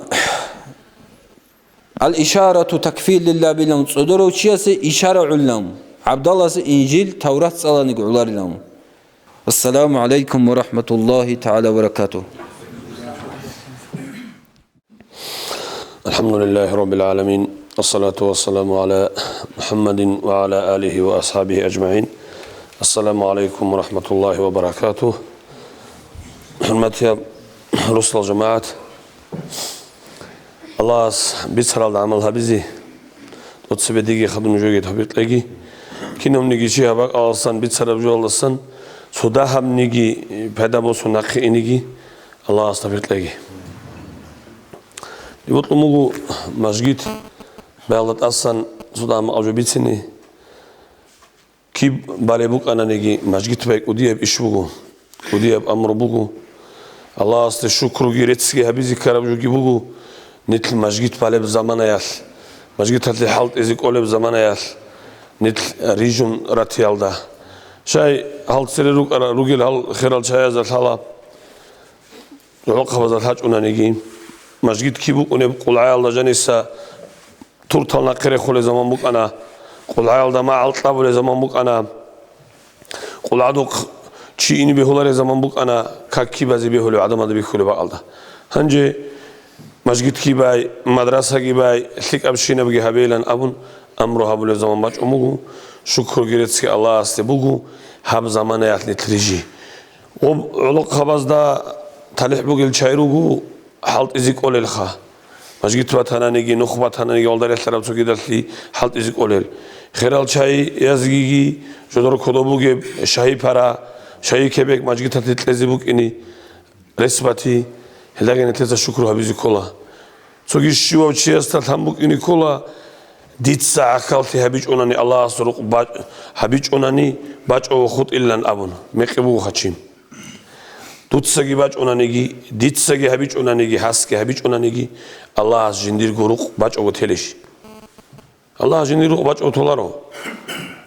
ал-ишарату такфир лилла билан, цӀодорав чиясе ишара гӀуллан, ГӀабдалласе Инжил, Таврат цӀаланиги гӀоларилан. Ассаламу гӀалайкум ва рахӀматуллагьи тагӀала ва баракатугь. الحمد لله رب العالمين، والصلاة والسلام على محمد وعلى آله وأصحابه أجمعين. السلام عليكم ورحمة الله وبركاته. ХӀурматияб русла жамагӀат, Аллагьас бицаралда гӀамал гьабизе, тӀоцебе диги хадуб нужеги тавфикъ кьеги. Кинавниги чи гьаб бакӀалдасан, бицараб жоялдасан цо дагьабниги пайда босун нахъе инеги Аллагьас тавфикъ кьеги. Дие бокьун буго мажгит баялда тӀасан цо дагьаб жо бицине. Киб балеб букӀананиги, мажгит бай кӀудияб иш буго, кӀудияб амру буго. Аллагьасде шукруги реццги гьабизе ккараб жоги буго, нилъ мажгит балеб заманаялъ, мажгиталъе хӀалтӀизе кӀолеб заманаялъ, нилъ рижун ратиялда. Щай гьал цере рукӀара-, ругел гьал херал чагӀазда лъала, гӀолохъабазда лъачӀунаниги, мажгит киб букӀунеб къулгӀаялда жаниса туртал нахъе рехулеб заман букӀана, къулгӀаялда магӀал кьабулеб заман букӀана, къулгӀадухъ чи ине бегьулареб заман букӀана, как кибазе бегьулеб гӀадамазда бихьулеб бакӀалда. Гьанже мажгитги бай, мадрасаги бай, лъикӀабщинабги гьабейилан абун амру гьабулеб заман бачӀун буго, шукруги реццги Аллагьасде буго, гьаб заманаялъ нилъ рижи. Гъоб гӀолохъабазда талихӀ бугел чагӀи руго хӀалтӀизе кӀолелха. Мажгит батананиги, нух батананиги, гьалда релълъараб цогидалъе хӀалтӀизе кӀолел. Херал чагӀиязгиги жодор кодоб бугеб шагьи-пара, шагьи-кебек мажгиталъе кьезе букӀине рес бати, гьелдаги нилъеца шукру гьабизе ккола. Цоги щивав чиясда лъан букӀине ккола, дица гӀахьаллъи гьабичӀунани Аллагьас рукъ бач-, гьабичӀунани бачӀого хутӀилилан абун, мекъи буго гьачи. Дуцаги бачӀунаниги, дицаги гьабичӀунаниги, гьасги гьабичӀунаниги, Аллагьас жиндирго рукъ бачӀого телищ? Аллагьас жиндир рукъ бачӀого толаро.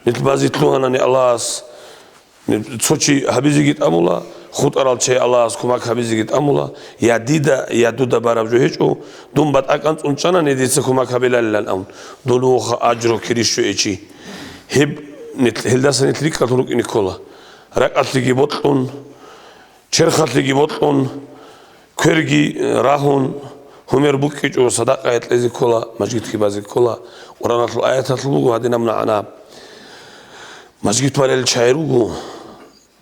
Нилъ базе лъугьанани Аллагьас, цо чи гьабизеги тӀамула, хутӀарал чагӀи Аллагьас кумак гьабизеги тӀамула, я дида, я дуда бараб жо гьечӀо, дун батӀа кӀанцӀун чӀанани дица кумак гьабилалилан абун, дун вуха ажру кирищу эчи. Гьеб нилъ-, гьелдаса нилъ рикӀкӀалъун рукӀине ккола. РакӀалъеги бокьун, черхалъеги бокьун, кверги рагьун, гьумер букӀичӀого садакъа гьекьезе ккола, мажгитги базе ккола, Къуръаналъул аяталъул буго гьадинаб магӀна. Мажгит балел чагӀи руго.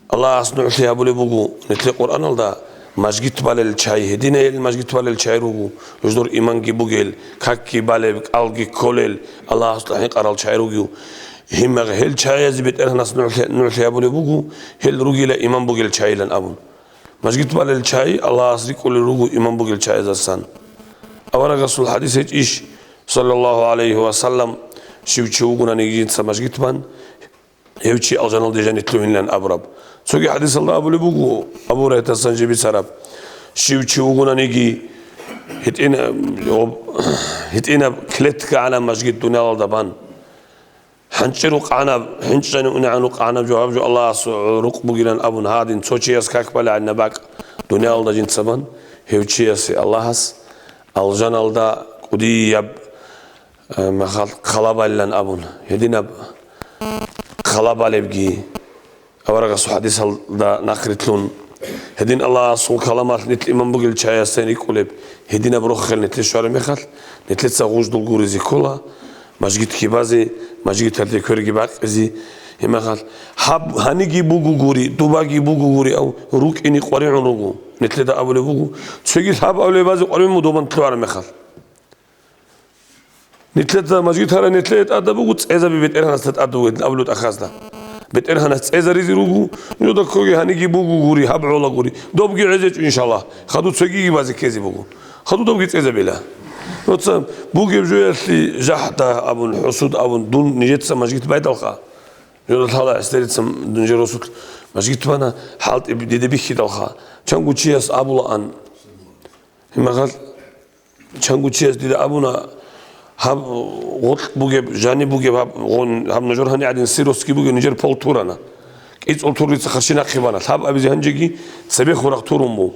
Аллагьас нугӀлъи гьабулеб буго нилъе Къуръаналда, мажгит балел чагӀи, гьединайилан мажгит балел чагӀи руго, гьуждур иманги бугел, какги балеб, кӀалги кколел, Аллагьасда хӀинкъарал чагӀи ругев. Гьимагъ гьел чагӀиязе БетӀергьанас нугӀлъи, нугӀлъи гьабулеб буго, гьел ругила иман бугел чагӀилан абун. Мажгит балел чагӀи Аллагьас рикӀкӀулел руго иман бугел чагӀазасан. Аварагасул хадис гьечӀищ, саллаллагьу гӀалайгьи ва саллам, щив чи вугонаниги жинца мажгит бан, гьев чи алжаналде жанив лъугьинилан абураб. Цоги хадисалда абулеб буго, Абу Гьурайратасан жиб бицараб, щив чи вугонаниги гьитӀин-, гьитӀинаб клетка гӀанаб мажгит дуниялалда бан. ХӀанчӀи рукъ гӀанаб, хӀинчӀани унегӀан рукъ гӀанаб жо, гьаб жо Аллагьас рукъ бугилан абун гьадин, цо чияс как балагӀинаб бакӀ дуниялалда жинца бан, гьев чиясе Аллагьас алжаналда кӀудияб, э, махал хъала балилан абун, гьединаб хъала балебги. Аварагасул хадисалда нахърилълъун, гьедин Аллагьасул каламалъ нилъ иман бугел чагӀиясдайин рикӀкӀулеб, гьединаб рохел нилъе щвараб мехалъ, нилъеца гъуждул гуризе ккола, мажгитги базе, мажгиталде кверги бакъизе. Гьеб мехалъ, гьаб гьаниги буго гури, дубаги буго гури, ав рукӀине къваригӀун руго, нилъеда абулеб буго, цоги лъаб абулеб базе къваригӀун буго добан лъугӀараб мехалъ. Нилъеца мажгит гьарай нилъее тӀадаб буго, цӀезаби БетӀергьанасда тӀадаб буго, гьедин абулеб тӀахьазда. БетӀергьанас цӀезаризе руго, нужеда ккоги гьаниги буго гури, гьаб гӀола гури. Добги гӀезечӀо, иншаллагь. Хадуб цогиги базе ккезе буго. Хадуб добги цӀезабила. Нуца бугеб жоялъе жахӀда абун, хӀусуд абун, дун нижеца мажгит байдалха. Нужеда лъала гӀестерица нижер росулъ мажгит бана, хӀалтӀи дида бихьидалха. Чанго чияс абулаан. Гьеб мехалъ, чанго чияс дида абуна, гьаб гъоркь бугеб, жаниб бугеб, гьаб гъон-, гьаб нужер гьани гӀадин сиросги бугеб, нижер пол турана. КӀицӀул тур дица хъарщи нахъе бана. Лъаб абизе гьанжеги цебе хурахъ турун буго.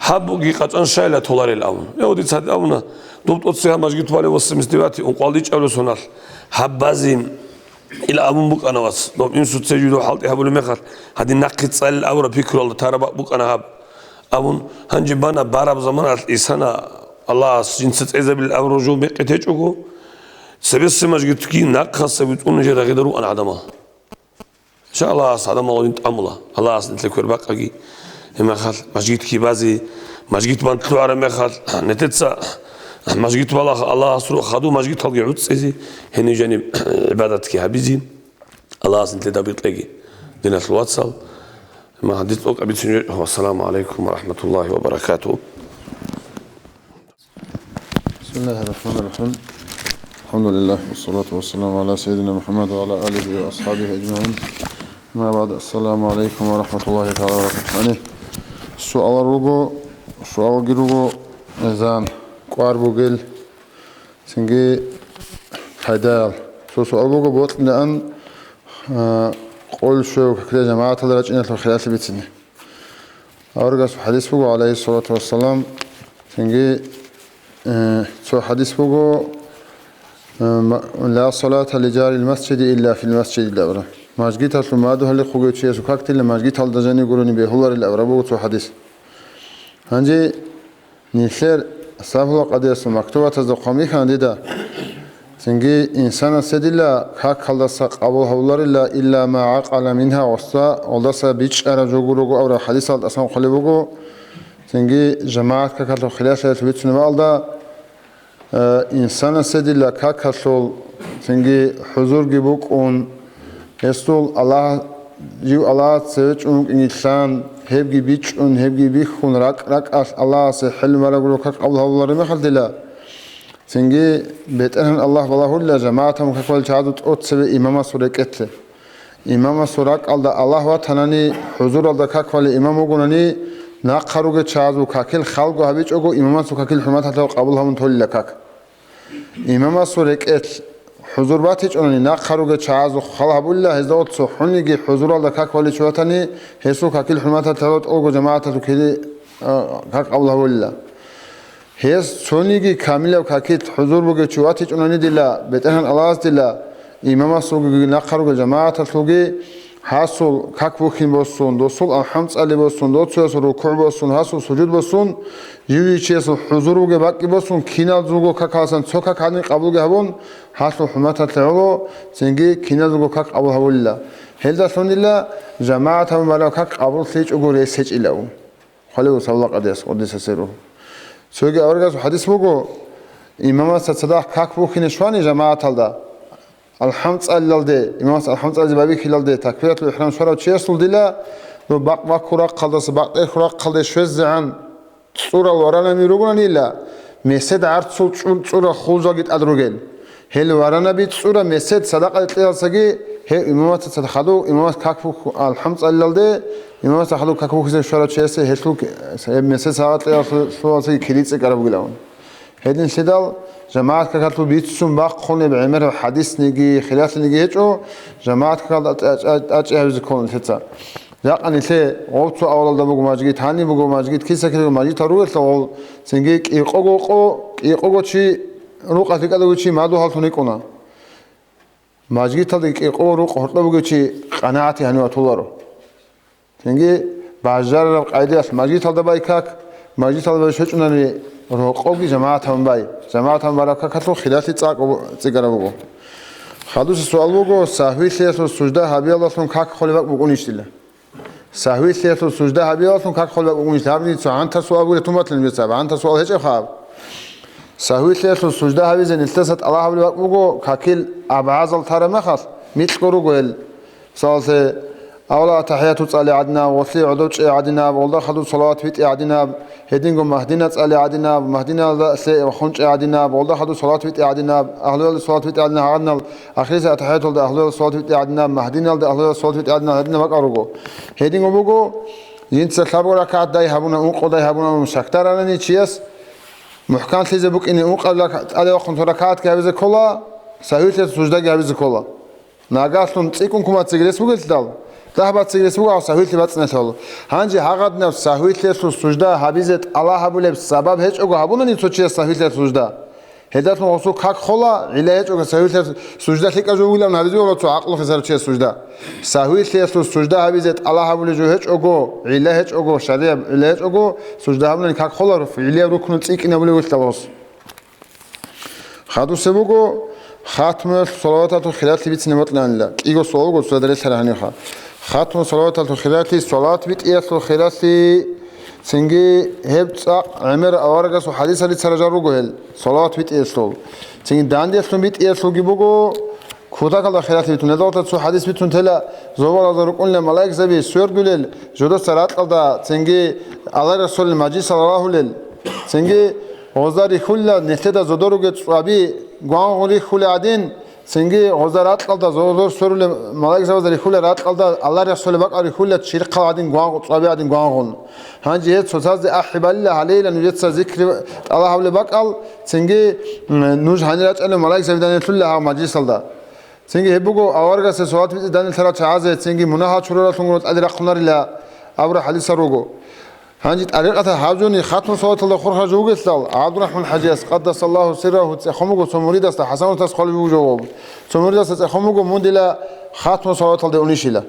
Гьаб буги къачӀан щайила толарел абун. Я, дица гьадин абуна, доб тӀоцебе гьаб мажгит балев восемьдесят девятый, ункъоялда ичӀабилеб соналъ, гьаб базе ила абун букӀана вас, доб инсуца жидер хӀалтӀи гьабулеб мехалъ, гьадин нахъе цӀалил абураб пикруялда тараб бакӀ букӀана гьаб. Абун, гьанже бана бараб заманалъ исана, Аллагьас жинца цӀезабилел абураб жо бекъи течӀого, цебесеб мажгитги нахъаса битӀун жер рагъида рукӀана гӀадамал. Ша Аллагьас гӀадамал гьадин тӀамула, Аллагьас нилъер квер бакъаги. Гьеб мехалъ мажгитги базе, мажгит бан лъугӀараб мехалъ, нилъеца мажгит балаха, Аллагьас рухӀ хадув мажгиталги гӀуцӀизе, гьенив жаниб гӀибадатги гьабизе, Аллагьас нилъеда тавпикъ кьеги, диналъул вацал. Гьеб мехалъ дица тӀокӀаб бицин жо. Вассаламу гӀалайкум ва рахӀматуллагьи ва баракатугьу. بسم الله الرحمن الرحيم. الحمد لله والصلاة والسلام على سيدنا محمد وعلى آله وأصحابه أجمعين. أما بعد، السلام عليكم ورحمة الله تعالى وبركاته. Гьаниб суалал руго, суалги руго, азан кӀвар бугел, цинги пайдаял. Цо суал буго, бокьилаан, а, къол щвев какде жамагӀаталда рачӀиналъул хиралъи бицине. Аварагасул хӀадис буго, гӀалайгьиссалату вассалам, цинги, э, цо хӀадис буго, э, ма-, «Ла салата ли жарил масжиди илля фил масжиди», – абураб. Мажгиталъул мадугьалихъ вугев чиясул как дила мажгиталда жанив гурони бегьуларила абураб буго цо хӀадис. Гьанже нилъер сабула къадиясул мактубатазда хъван бихьана дида, цинги инсанасе дила какалдаса къабул гьавуларила илла ма гӀакъала мингьа, гъосда, гъолдаса бичӀчӀараб жо гурого абураб хӀадисалда тӀасан хъвалеб буго, цинги жамагӀат какалъул хиралъиялъул бицунеб бакӀалда, э, инсанасе дила какалъул, цинги хӀузурги букӀун, гьесул Аллагь, жив Аллагьас цеве чӀун вукӀинилан, гьебги бичӀчӀун, гьебги бихьун, ракӀ-ракӀалъ Аллагьасе хӀел марагулев как къабул гьавулареб мехалъ дила, цинги БетӀергьан Аллагь балагьулила жамагӀаталда как балел чагӀазул тӀоцебе имамасул рекӀелъе. Имамасул ракӀалда Аллагь ватанани, хӀузуралда как балев имам вугонани, нахъа ругел чагӀазул какил халго гьабичӀого, имамасул какил хӀурматалъе къабул гьабун толила как. Имамасул рекӀелъ хӀузур батичӀунани, нахъа ругел чагӀазухъ хал гьабулила, гьезда цохӀониги хӀузуралда как балев чи ватани, гьесул какил хӀурматалъе тӀолго жамагӀаталъул кири, а, как къабул гьавулила. Гьес цониги камилаб какил хӀузур бугев чи ватичӀунани дила, БетӀергьан Аллагьас дила, имамасулги нахъа ругел жамагӀаталъулги, гьасул как бухьин босун, досул алхӀам цӀали босун, доцоясул рукугӀ босун, гьасул сужуд босун, жив-жив чиясул хӀузур бугеб бакӀги босун, киназулго какаласан цо как гьадин къабулги гьабун, гьалъул хӀурматалъе гӀоло, цинги киназулго как къабул гьавулила. Гьелдалъунила жамагӀаталда бараб как къабуллъичӀого рес гьечӀила. Хъвалев савла къадияс къуддиса сирругьу. Цоги аварагасул хӀадис буго, имамасда цадахъ как бухьине щвани жамагӀаталда, алхӀам цӀалилалде, имамас алхӀам цӀализе байбихьилалде, такбиратул ихӀрам щварав чиясул дила, ну, бакъ баккул рахъалдаса бакъ тӀерхьул рахъалде щвезегӀан цӀурал варанаб мур ругонанила, месед гӀарцул цӀу-, цӀурал хулзаги тӀад ругел. Гьел варанаби цӀура месед садакъа кьеялсаги, гьев имамасда цадахъ хадув, имамас как бухь-, алхӀам цӀалилалде, имамасда хадув как бухьизе щварав чиясе гьелъул к-, гьеб месед садакъа кьеялъулалсаги кири цӀикӀкӀараб бугилан. Гьединлъидал жамагӀат какалъул бицун бахъунеб гӀемераб хӀадисниги, хиралъиниги гьечӀо, жамагӀат какалда тӀа-, тӀа-, тӀачӀи гьавизе ккола нилъеца. Жакъа нилъе гъов цо авалалда буго мажгит, гьаниб буго мажгит, киса-киса мажгитал ругелъул гъол, цинги кӀикъого къо-, кӀикъого чи рукъалъ рикӀкӀадав чи мадугьаллъун рикӀкӀуна. Мажгиталдаги кӀикъого рукъ гьоркьоб бугев чи къанагӀатги гьанив ватуларо. Цинги бажарараб къайдаялъ мажгиталда бай как, мажгиталда бай щвечӀунани рокъобги жамагӀаталда бай. ЖамагӀаталда бараб какалъул хиралъи цӀакъ цӀикӀкӀараб буго. Хадусеб суал буго, сагьвилъиялъул сужда гьабиялдалъун как холеб бакӀ букӀунищила? Сагьвилъиялъул сужда гьабиялдалъун как холеб бакӀ букӀунищ? Гьабни цо гӀантар суал бугеб туматлъин бицаб, гӀантар суал гьечӀеб хаб. Сагьвилъиялъул сужда гьабизе нилъеца тӀалаб гьабулеб бакӀ буго, какил абгӀазал тараб мехалъ, микьго руго гьел. Мисалалъе, авала атахӀияту цӀали гӀадинаб, гъолъие гӀодов чӀей гӀадинаб, гъолда хадув салават витӀи гӀадинаб, гьединго магьдина цӀали гӀадинаб, магьдиналда лъе вахун чӀей гӀадинаб, гъолда хадув салават витӀи гӀадинаб, агьлуялда салават витӀи гӀадинаб гьагъадинал, ахирисеб атахӀияталда агьлуялда салават витӀи гӀадинаб, магьдиналда агьлуялда салават витӀи гӀадинаб гьадинаб бакӀал руго. Гьединго буго, жинца лъабго ракагӀат дай гьабуна, ункъо дай гьабуна абун шакдарарани чияс, мухӀканлъизе букӀине ункъабила тӀаде вахъун цо ракагӀатги гьабизе ккола, сагьвилъиялъул суждаги гьабизе ккола. Нагагьлъун цӀикӀкӀун кумацаги рес бугелъидал, Дагь баццигрес буго гьав сагьвилъи бацӀцӀиналъул. Гьанже гьагъадинаб сагьвилъиялъул сужда гьабизе тӀалаб гьабулеб сабаб гьечӀого гьабунани цо чияс сагьвилъиялъул сужда, гьелдалъун гъосул как хола, гӀилла гьечӀого сагьвилъиялъул сужда лъикӀаб жо бугилан гьабизе гьола цо гӀакълу хисарав чияс сужда. Сагьвилъиялъул сужда гьабизе тӀалаб гьабулеб жо гьечӀого, гӀилла гьечӀого, шаргӀияб гӀилла гьечӀого, сужда гьабунани как хола, гӀиллаяб рукну цӀикӀкӀинабулев вилълъал гъос. Хадусе буго, хатмуялъ салаваталъул хиралъи бицине бокьанила. КӀиго суал буго, цода релълъарай гьаниха. Хатму салаваталъул хиралъи, салават битӀиялъул хиралъи, цинги гьеб цӀакъ гӀемер аварагасул хадисалде царажал руго гьел, салават битӀиялъул. Цинги дандиялъун битӀиялъулги буго, кутакалда хиралъи битун. Гьелдалъун цо хадис битун тела, зобалазда рукӀунила малаикзаби свердулел, жодоца ракьалда, цинги Аллагь Расулил мажлисал рагьулел. Цинги гъозда рихьула нилъеда зодоруге цӀваби гвангъун рихьула гӀадин, цинги гъозда ракьалда зодор сверулел малаикзабазда рихьула ракьалда Аллагь Расулил бакӀал рихьула чирхъал гӀадин гвангъ-, цӀваби гӀадин гвангъун. Гьанже гьеб цоцазде ахӀи балила гьалейила нужеца зикри тӀалаб гьабулеб бакӀал, цинги, м, нуж гьанир рачӀалев малаикзаби данделъула гьав мажлисалда. Цинги гьеб буго аварагасде салават битӀи данделъарал чагӀазе, цинги мунагьал чураралъун гуро тӀаде рахъунарила абураб хадисал руго. Гьанже тӀарикъаталъ гьаб жони хатму салаваталда хурхараб жо бугелъул, ГӀабдурахӀман хӀажияс, къаддасаллагьу сиррагьу, цӀехун буго цо муридасда, ХӀасанатас хъвалеб буго жо. Цо муридасда цӀехун буго мун дила хатму салаваталде унищила.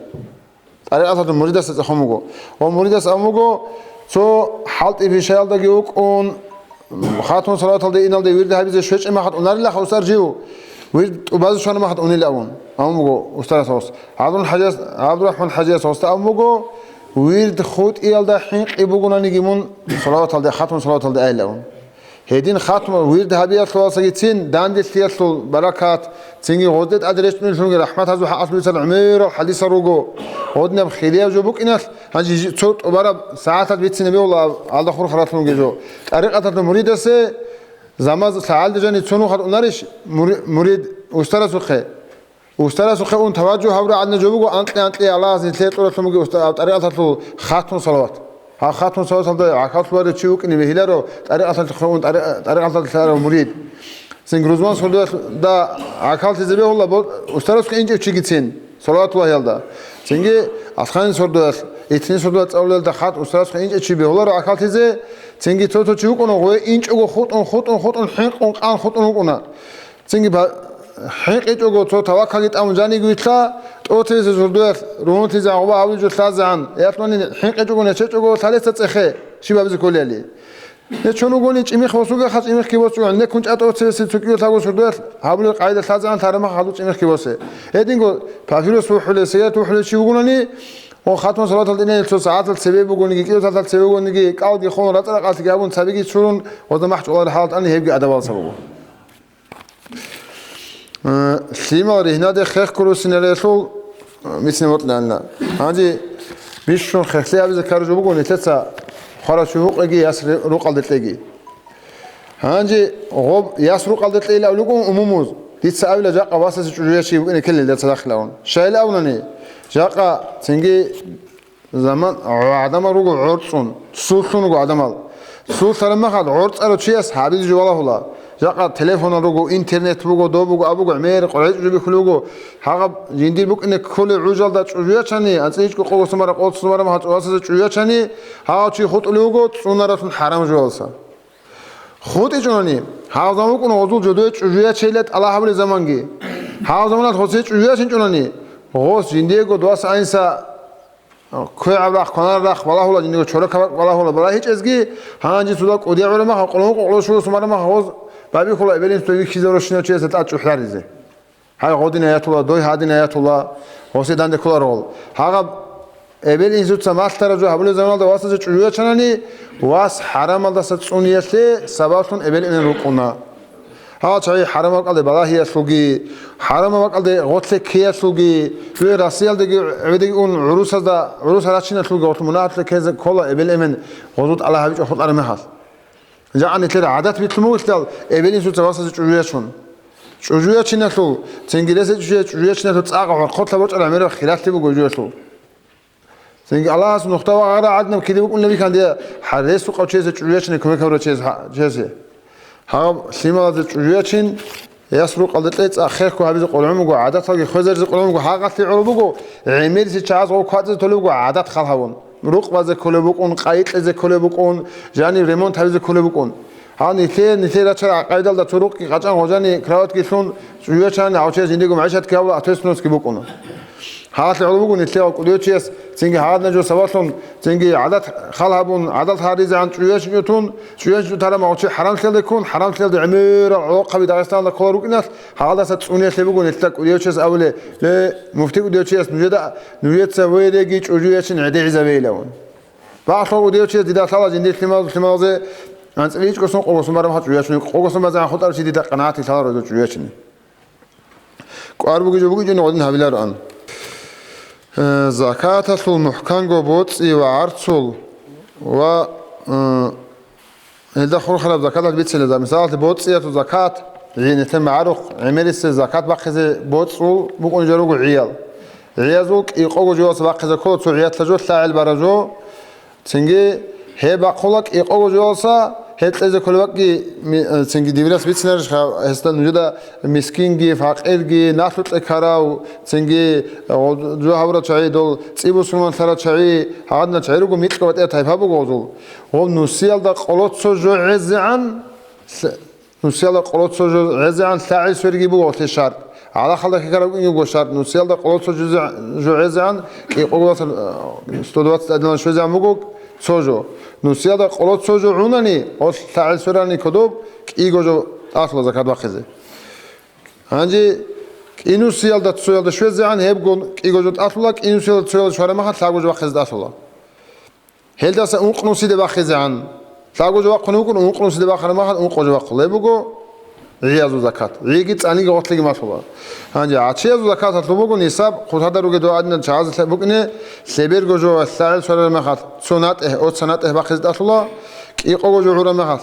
ТӀарикъаталъул муридасда цӀехун буго. Ва муридас абун буго, цо хӀалтӀи пишаялдаги вукӀун, хатму салаваталде иналде вирд гьабизе щвечӀеб махат унарилаха устар жив, вирд тӀубазе щвана махат унел абун. Абун буго устарас гъос. ГӀабдул хӀажияс, ГӀабдурахӀман хӀажияс гъосда абун буго, вирд хутӀиялда хӀинкъи бугонаниги мун салаваталде, хатму салаваталде айилавун. Гьедин хатму вирд гьабиялъувалсагицин данделъиялъул баракат, цинги гъозде тӀаде рещтӀунеллъунги рахӀматазул хӀакъалъулъ бицарал гӀемерал хадисал руго. Гъодинаб хирияб жо букӀиналъ, гьанже жи-, цо тӀубараб сагӀаталъ бицине бегьула гьалда хурхаралъунги жо. ТӀарикъаталъул муридасе замаз лъагӀалде жани цо нухалъ унарищ мури-, мурид устарасухъе? Устарасухъе ун таваджугь гьабураб гӀадина жо буго, анкьи-анкьи Аллагьас нилъее кьуралъун бугеб уста-, тӀарикъаталъул хатму салават. Гьаб хатму салаваталда гӀахьаллъуларев чи вукӀине бегьиларо, тӀарикъаталъухъе ун тӀари-, тӀарикъаталда лъарав мурид. Цин грузман сордоялда гӀахьаллъизе бегьула бо-, устарасухъе инчӀев чигицин, салаватуллагьиялда. Цинги Асхъанин сордоялъ, Итнин сордоялъ цӀалулелда хатӀ устарасухъе инчӀев чи бегьуларо гӀахьаллъизе, цинги цо-цо чи вукӀуна, гъое инчӀого хутӀун, хутӀун, хутӀун, хӀинкъун, къан хутӀун вукӀуна. Цинги ба-, хӀинкъичӀого цо тавакалги тӀамун жаниги вилълъа, тӀоцевесеб сордоялъ ругьунлъизе гьагъуба гьавижо лъазегӀан, ялъуни хӀинкъичӀого нечечӀого лъалеца цӀехе, щиб гьабизе кколели. Нечон вугони чӀимихъ босугеха, чӀимихъги босугӀан, неккун чӀа тӀоцевесеб цо кӀиго лъабго сордоялъ гьабулел къайда лъазегӀан лъарамаха гьалу чӀимихъги босе. Гьединго папирос вухӀулев, сигарет вухӀулев чи вугони, ва хатму салатал динанил цо сагӀатал цебе бугониги, кӀиго сагӀатал цебе бугониги, кӀалги хун, рацӀа-ракъалъги гьабун, цабиги чурун, гъозда махӀ чӀвалареб хӀалат ани гьебги адабалса буго. Э, лъимал ригьнаде хех ккурусиналъул, э, мицни бокьанила. Гьанже бищун хехлъи абизе ккараб жо буго, нилъеца хварав чи вукъеги яс ри-, рукъалде кьеги. Гьанже гъоб яс рукъалде кьейилан абулеб буго умумуз. Дица абила жакъа васасе чӀужу ячи букӀине ккелел дица дахилавун. Щайилан абунани, жакъа цинги Заман, гӀадамал руго гӀорцӀун, суллъун руго гӀадамал. Суллъараб махал гӀорцӀарав чияс гьабизе жо балагьула. Жакъа телефонал руго, интернет буго, доб буго, аб буго, гӀемер къваригӀел чӀужу бихьулев вуго. Гьагъаб жиндир букӀине кколел гӀужалда чӀужу ячани, анцӀила ичӀго къого сумара, къоло сумара махал цӀувасазе чӀужу ячани, гьав чи хутӀулев вуго, цӀунаравлъун хӀарам жугьалса. ХутӀичӀунани, гьав заман вукӀуна гъозул жодое чӀужу ячейилан тӀалаб гьабулеб заманги. Гьав заманалъ гъосие чӀужу ячинчӀунани, гъос жиндиего дос гӀайнса КвегӀаб рахъ, кванараб рахъ балагьула, жиндиего чорокаб рахъ балагьула, балагьичӀезги, гьанже цо кӀудияв гӀураб махал, къулун къокъулъ щуго сумараб махал гъоз, бабихьула эбел-инсуда вихьизавурав щинав чиясда тӀад чӀухӀларизе. Гьай, гъодин аятула, дой гьадин аятула, гъосе данде кколаро гъол. Гьагъаб эбел-инсуца малъараб жо гьабулеб заманалда васасе чӀужу ячанани, вас хӀарамалдаса цӀуниялъе сабаблъун эбел-эмен рукӀуна. Гьал чагӀи хӀарамаб бакӀалде балагьиялъулги, хӀарамаб бакӀалде гъорлъе ккеялъулги, ве Россиялдаги гӀедеги ун гӀурусазда, гӀуруса рачиналъулги гъорлъ мунагьалъе ккезе ккола эбел-эмен гъозул тӀалаб гьабичӀо хутӀараб мехалъ. Жакъа нилъер гӀадат битӀун бугелъул, эбел-инсуца васазе чӀужу ячун. ЧӀужу ячиналъул, цинги ресе чӀужу, чӀужу ячиналъул цӀакъ гӀорхъолъа бочӀараб гӀемераб хиралъи буго жуялъул. Цинги Аллагьас нухда вагъараб гӀадинаб кири букӀунеб бихьан дие, гьар рес рукъав чиясе чӀужу ячине кумек гьабурав чияс-, чиясе. Гьаб лъималазе чӀужу ячин, Яс рукъалда кьецӀа хехго гьабизе къулгӀун буго, гӀадаталги хвезаризе къулгӀун буго, гьагъалъи гӀоло буго, гӀемериси чагӀаз гъов кватӀизе толеб буго гӀадат хал гьавун. Рукъ базе кколеб букӀун, къайи кьезе кколеб букӀун, жанив ремонт гьабизе кколеб букӀун. Гьанив нилъее, нилъее рачарал гӀакъайдалда цо рукъги къачӀан гъожани кроватьги лъун, чӀужу ячани гьав чияс жиндиего магӀишатги гьабула, ответственностьги букӀуна. Гьалъ гӀоло буго нилъее кӀудияв чияс цинги гьагъадина жо сабаблъун, цинги гӀадат хал гьабун, гӀадат гьаризегӀан чӀужу ячинчӀо тун, чӀужу ячинчӀо тараб магӀучи хӀарамлъиялдеккун, хӀарамлъиялда гӀемерал гӀолохъаби Дагъистаналда ккола рукӀиналъ, гьагъадаса цӀуниялъе буго нилъеда кӀудияв чияс абулеб: «Ле, муфти кӀудияв чияс, нужеда, нужеца вейреги чӀужу ячин гӀедегӀизавейилавун». Бакълъун кӀудияв чияс дида лъала жиндир лъимал-, лъималазе анцӀила ичӀгосан къогосан бараб хӀал чӀужу ячун, къогосан базегӀан хутӀарав чи дида къанагӀат лъаларо гьезул чӀужу ячине. КӀвар бугеб жо бугеб жо гьедин гьабиларо ан. Э, закаталъул мухӀканго боцӀи ва гӀарцул ва, э, гьелда хурхараб закаталъ бициназда. Мисалалъе, боцӀиялъул закат, гьи-, нилъер магӀарухъ гӀемерисел закат бахъизе боцӀул букӀунеб жо руго гӀиял. ГӀиязул кӀикъого жоялъа бахъизе ккола цо гӀиялъа жо, лъагӀел бараб жо, цинги гьеб бахъула кӀикъого жоялъа, гьеб кьезе кколеб бакӀги ми-, цинги дибирас бицинарищха, гьесда нужеда мискинги, факъирги, налъукье ккарав, цинги гъо-, жо гьабурал чагӀи, дол цӀи бусурманлъарал чагӀи, гьагъадинал чагӀи руго, микьго батӀияб тайпа буго гъозул. Гъоб нусиялда къоло цо жо гӀезегӀан, лъ-, Нусиялда къоло цо жо гӀезегӀан лъагӀел сверги буго гъолъе шартӀ. ГӀалахалда хьекараб ин буго шартӀ. Нусиялда къоло цо жо гӀезегӀан, кӀикъоялдаса, э, сто двадцать один щвезегӀан буго цо жо. Нусиялда къоло цо жо гӀунани, гъолъ лъагӀел сверани кодоб кӀиго жо тӀалъула закат бахъизе. Гьанже кӀинусиялда цоялда щвезегӀан гьебгун кӀиго жо тӀалъула, кӀинусиялда цоялда щвараб мехалъ лъабго жо бахъизе тӀалъула. Гьелдаса ункънусиде бахъизегӀан. Лъабго жо бахъун вукӀун, ункънусиде бахъараб мехалъ ункъо жо бахъулеб буго гӀиязул закат. ГӀиги цӀаниги гъорлъиги малъула. Гьанже гӀачиязул закаталъул буго нисаб, хъулъада ругел дугӀадинал чагӀазда букӀине, лъеберго жо лъагӀел сверараб мехалъ цо натӀехь, оца натӀехь бахъизе тӀалъула, кӀикъого жо гӀураб мехалъ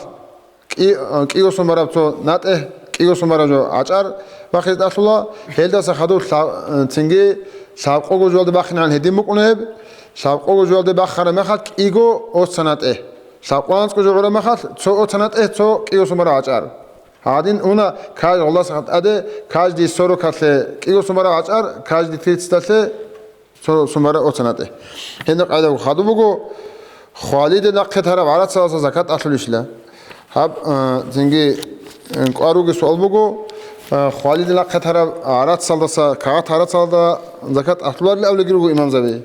кӀи-, кӀиго сум бараб цо натӀехь, кӀиго сум бараб жо гӀачӀар бахъизе тӀалъула, гьелдаса хадуб лъа-, цинги лъабкъого жоялде бахъинегӀан гьедин букӀуна гьеб, лъабкъого жоялде бахъараб мехалъ кӀиго оца натӀехь, лъабкъо анцӀго жо гӀураб мехалъ цо оца натӀехь, цо кӀиго сум бараб гӀачӀар. Гьадин уна каж гъолдаса тӀаде, каждый сорокалъе кӀиго сум бараб гӀачӀар, каждый тридцаталъе цо сум бараб оца натӀехь. Гьениб къайда буго, хадуб буго, хвалиде нахъе тараб гӀарацалдаса закат тӀалъулищила? Гьаб, а, цинги, э, кӀвар ругел суал буго, а, хвалиде нахъе тараб гӀарацалдаса, кагъат гӀарацалда закат тӀалъуларилан абулебги руго имамзаби.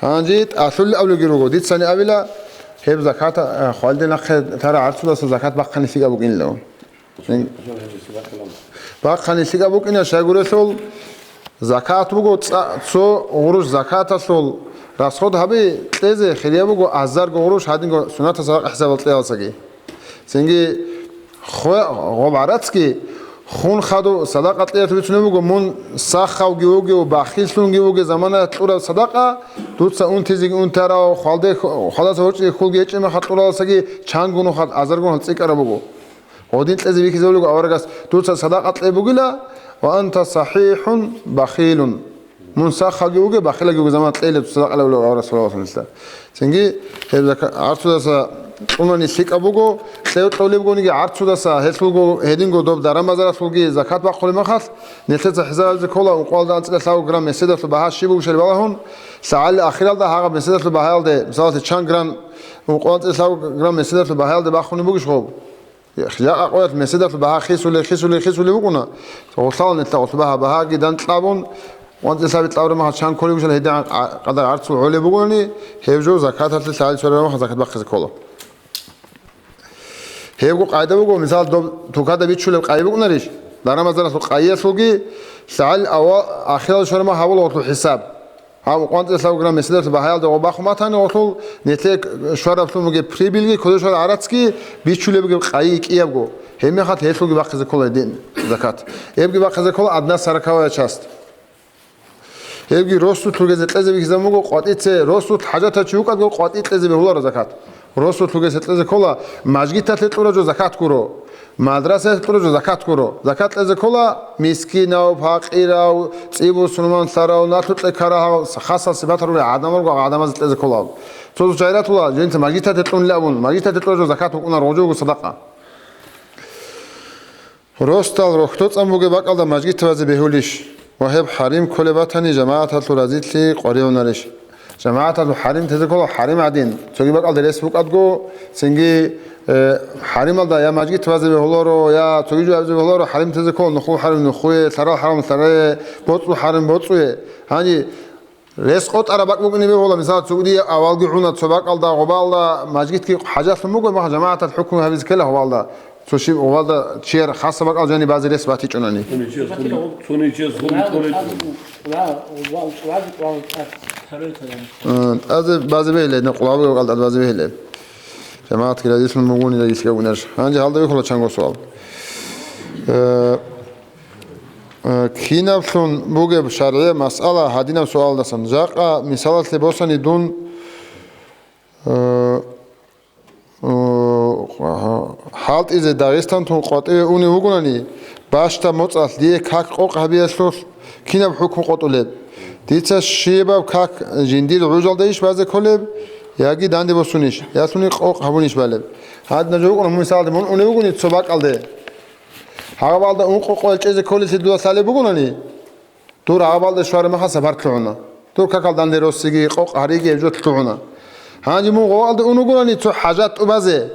Гьанже тӀалъулилан абулебги руго. Дицани абила, гьеб закат, а, хвалиде нахъе тараб гӀарцудаса закат бахъани лъикӀаб букӀинилан. Бахъани лъикӀаб букӀина, щайгурелъул закат буго цӀа-, цо гъурущ закаталъул расход гьаби кьезе хирияб буго азарго гъурущ гьадинго суннатал садакъа хӀисабал кьеялсаги. Цинги хве-, гъоб гӀарацги хун хадуб садакъа кьеялъ бицунеб буго, мун сахавги вугев, бахиллъунги вугев замана кьураб садакъа, дуца унтизеги унтарав, хвалде-, хвалдаса гьоркьизе хьулги гьечӀеб мехалъ кьуралсаги чангун хал, азаргун хал цӀикӀкӀараб буго. Гьодин кьезе бихьизабулего аварагас, дуца садакъа кье бугила, ва анта сахихун бахилун. Мун сахаги вуге, бахилаги вуге заман кьейила дуца садакъа кье бугила аварагас, саллаллаху алейхи ва саллям. Цинги гьеб зака-, гӀарцудаса кьунани лъикӀаб буго, кьев кьолебгониги гӀарцудаса, гьелъулго, гьединго доб даран-базаралъулги закат бахъулеб мехалъ, нилъеца хӀисабизе ккола, ункъоялда анцӀила лъабго грамм меседалъул багьа щиб бугищали балагьун, лъагӀалил ахиралда гьагъаб меседалъул багьаялде, мисалалъе, чан грамм, ункъоялда анцӀила лъабго грамм меседалъул багьаялде бахунеб бугищ гъоб? Жакъа къоялъ меседалъул багьа хисулей, хисулей, хисулей букӀуна. Гъолъала нилъа гъолъ багьа, багьаги дандчӀвабун, анцӀила лъабго кьабураб мехалъ чан кколеб бугищали гьедигӀан къа-, къадар гӀарцул гӀолеб бугони, гьеб жо закаталъе лъагӀел сверараб мехалъ закат бахъизе ккола. Гьебго къайда буго, мисал, доб тукада бичулеб къайи букӀунарищ? Даран-базаралъул къайиялъулги лъагӀалил ава-, ахиралда щвараб мехалъ гьабула гъолъул хӀисаб. Гьаб ункъоялда анцӀила лъабго грамм меседалъул багьаялда гъоб бахун батани гъолъул, нилъее щвараблъун бугеб прибыльги, кодоб щвараб гӀарацги бичулеб бугеб къайи кӀиябго. Гьеб мехалъ гьелъулги бахъизе ккола гьедин закат. Гьебги бахъизе ккола одна сороковая часть. Гьебги росулъ ругезе кьезе бихьизабун буго къватӀице, росулъ хӀажатав чи вукӀадго къватӀи кьезе бегьуларо закат. Росулъ ругезе кьезе ккола, мажгиталъе кьураб жо закат гуро. Мадрасаялъ кьураб жо закат гуро. Закат кьезе ккола мискинав, пакъирав, цӀи бусурманлъарав, налъукье ккарав, хасал сипат ругел гӀадамал руго, гӀадамазе кьезе ккола. Цо-цо чагӀи ратула, жинца мажгиталъе кьунилан абун, мажгиталъе кьураб жо закат букӀунаро, гъоб жо буго садакъа. Росдал рохьдоцӀан бугеб бакӀалда мажгитабазе бегьулищ ва гьеб хӀарим кколеб батани, жамагӀаталъул разилъи къваригӀунарищ? ЖамагӀаталъул хӀарим тезе ккола хӀарим гӀадин, цоги бакӀалда рес букӀадго, цинги, э, хӀарималда я мажгитабазе бегьуларо, я цоги жо абизе бегьуларо, хӀарим тезе ккола нухул хӀарим нухуе, лъарал хӀарам лъарае, боцӀул хӀарим боцӀуе. Гьанже рес къотӀараб бакӀ букӀине бегьула, мисал, цогидие авалги гӀуна цо бакӀалда, гъобалда, мажгитги хӀажатлъун буго, махъ жамагӀаталъ хӀукму гьабизе ккела гъобалда. Цо щиб гъобалда чияр хасаб бакӀал жани базе рес батичӀунани. Цони чияс хур-, цони чияс хур-, хур-, Э, тӀазе базе бегьиле, нукъ лавги бакӀал тӀад базе бегьиле. ЖамагӀатги разилъун бугони, разилъ гьавунарищ. Гьанже гьалда бихьула чанго суал. Э, Э, кинаблъун бугеб шаргӀияб масъала гьадинаб суалдасан? Жакъа мисалалъе босани дун, э, э, хӀалтӀизе Дагъистантун къватӀиве унев вугони, бащдаб моцӀалъ дие как къокъ гьабиялъулъ кинаб хӀукму къотӀулеб? Дица щибаб как жиндир гӀужалдайищ базе кколеб, яги данде босунищ, ялъуни къокъ гьабунищ балеб? Гьадинаб жо букӀуна, мун мисалалде мун унев вугони цо бакӀалде. Гьабалда ункъо къоялъ чӀезе кколелъи дуда лъалеб бугони, дур гьабалда щвараб мехалъ сапар лъугӀуна. Дур какал данде росиги, къокъ гьариги гьеб жо лъугӀуна. Гьанже мун гъовалда ун вугони цо хӀажат тӀубазе,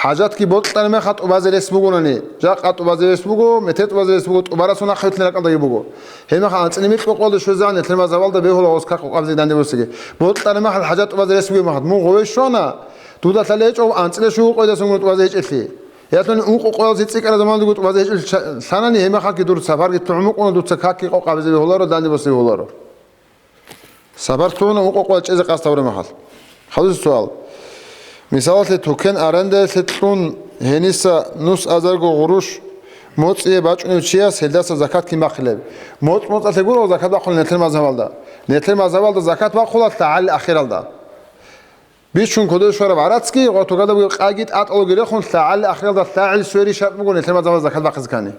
хӀажатги бокьараб мехалъ тӀубазе рес бугони, жакъа тӀубазе рес буго, метер тӀубазе рес буго, тӀубарасун ахъвилълъин ракӀалдаги буго. Гьеб мехалъ анцӀила микьго къоялда щвезегӀан, нилъер мазгьабалда бегьула гъос как къокъабизе данде босиги. Бокьараб мехалъ хӀажат тӀубазе рес бугеб мехалъ мун гъове щвана, дуда лъалеб гьечӀо анцӀила щуго къоялдасун тӀубазе гьечӀелъи. Ялъуни ункъо къоялъ цӀикӀкӀараб заман буго тӀубазе гьечӀел ча-, лъанани, гьеб мехалъги дур сапарги лъугӀун букӀуна, дуца какги къокъабизе бегьуларо, данде босизе бегьуларо. Сапар лъугӀуна ункъо къоялъ чӀезе къасд гьабураб мехалъ. Хадуса суал. Мисалалъе, тукен арендаялъе кьун, гьениса нус азарго гъурущ моцӀие бачӀунев чияс гьелдаса закат кин бахъилеб? МоцӀ-моцӀалъе гуро закат бахъулеб нилъер мазгьабалда. Нилъер мазгьабалда закат бахъула лъагӀалил ахиралда. Бичун кодобе щвараб гӀарацги, гъотӀ гьадабги къайги тӀатӀалги рехун, лъагӀалил ахиралда лъагӀел сверищ шартӀ буго нилъер мазгьабалда закат бахъизе ккани.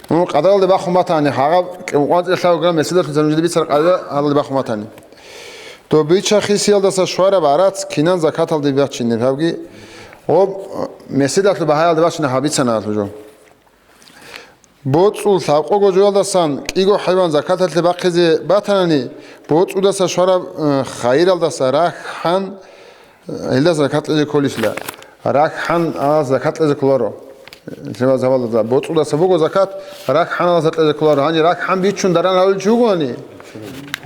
Гьун, къадаралде бахун батани, гьагъаб кӀи-, кӀванцӀире лъабго грамм меседалъун цо нужеда бицараб къагӀида гьалде бахун батани. Доб бича-хисиялдаса щвараб гӀарац кинан закаталде бачинеб гьабги, гъоб меседалъул багьаялде бачина гьаб бицана гьалъул жо. БоцӀул лъабкъого жоялдасан кӀиго хӀайван закаталъе бахъизе батанани, боцӀудаса щвараб, э, хайиралдаса рахъ хӀан, э, гьелдаса закат кьезе кколищила? Рахъ хӀан гьалас закат кьезе кколаро. Лъимал завалазда боцӀудаса буго закат, рахъ хӀан гьаласа кьезе кколаро. Гьанже рахъ хӀан бичун даран гьавулев чи вугони,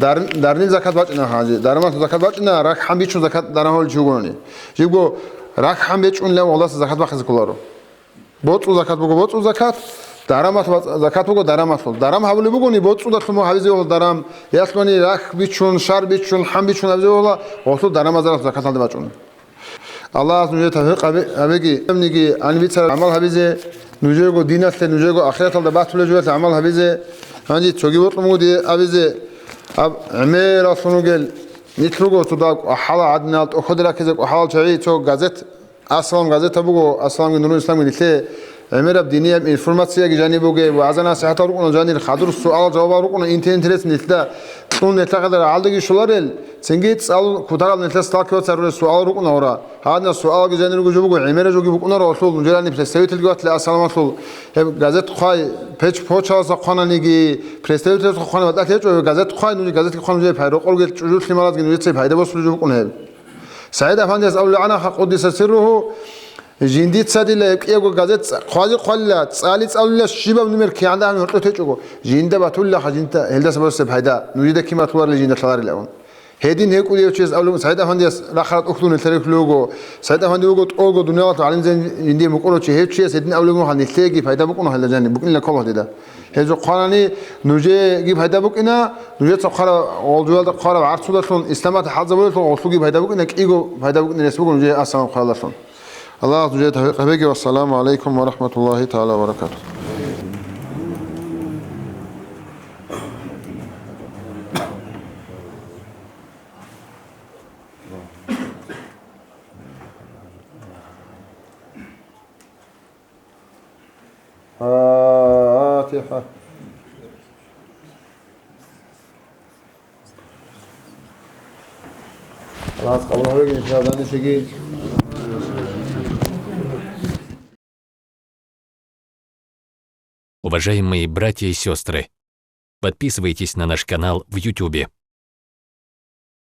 дар-, дарнил закат бачӀина гьанже. Дарамалъул закат бачӀина, рахъ хӀан бичун закат даран гьавулев чи вугони. Жибго рахъ хӀан бечӀунилан гьаласа закат бахъизе кколаро. БоцӀул закат буго боцӀул закат, дарамалъул закат буго дарамалъул. Дарам гьабулеб бугони, боцӀудалъун буго гьабизе бегьула дарам, ялъуни рахъ бичун, шар бичун, хӀан бичун гьабизе бегьула, гъолъул дарамазаралъул закаталде бачӀун. Аллагьас нужее тавфикъ гьабе-, гьабеги, гьебниги гьаниб бицараб гӀамал гьабизе, нужего диналъе, нужего ахираталда батулеб жоялъе гӀамал гьабизе. Гьанже цоги бокьун буго дие абизе, аб гӀемераллъун ругел, нилъ руго цо дагь кӀвахӀала гӀадинал, тӀохьоде раккизе кӀвахӀалал чагӀи цо газет Ассалам газета буго, Ассаламги Нурул Исламги нилъее гӀемераб динияб информацияги жаниб бугеб, вагӀза-насихӀатал рукӀуна жанир, хадур суалал-жавабал рукӀуна, инте-интересный нилъеда кьун нилъехъе гӀадал гьалдаги щоларел, цинги цӀал кутарал нилъер сталкиваться гьарурел суал рукӀуна гьура. Гьадинал суалалги жанир руго жо буго, гӀемераб жоги букӀунаро гьалъул, нужерани представительги ватла Ассаламалъул, гьеб газет хъвай, печ-почаласа хъвананиги, представительасухъ хъвана батӀалъи гьечӀо, гьеб газет хъвай, нуж газетги хъван нужее пай-, рокъорги чӀужулъи малазги нужецаги пайда босулеб жо букӀуна гьеб. СагӀид Афандияс абулеб гьанаха, къуддиса сирругьу, жиндицадила кӀиябго газет цӀа-, хъвази-хъвалила, цӀали-цӀалулила, щибаб нумер кигӀан дагьаб гьоркьов течӀого, жинда батулилаха, жинда гьелдаса босизе пайда, нужеда кин батуларила жинда лъаларилан. Гьедин гьев кӀудияв чияс абулеб, СагӀид Афандияс рахъараб тӀухьдул нилъер рихьулев вуго, СагӀид Афанди вуго тӀолго дуниялалъул гӀалимзабазин жиндие мукӀурав чи, гьев чияс гьедин абулеб мухъан нилъееги пайда букӀуна гьелда жаниб, букӀинилан ккола гьедида. Гьеб жо хъванани, нужееги пайда букӀина, нужеца хъвараб, гъолжуялда хъвараб гӀарцудалъун, исламат хӀалзабулелъул гъолъулги пайда букӀина, кӀиго пайда букӀина рес буго нужее Ассалам хъваралдалъун. Аллагьас нужее тавфикъ гьабеги, вассаламу гӀалайкум ва рахӀматуллагьи тагӀала ва баракатугь. Фатиха. Аллагьас къабул гьабеги, иншаллагь, данде щиги. Уважаемые братья и сестры, подписывайтесь на наш канал в Ютубе.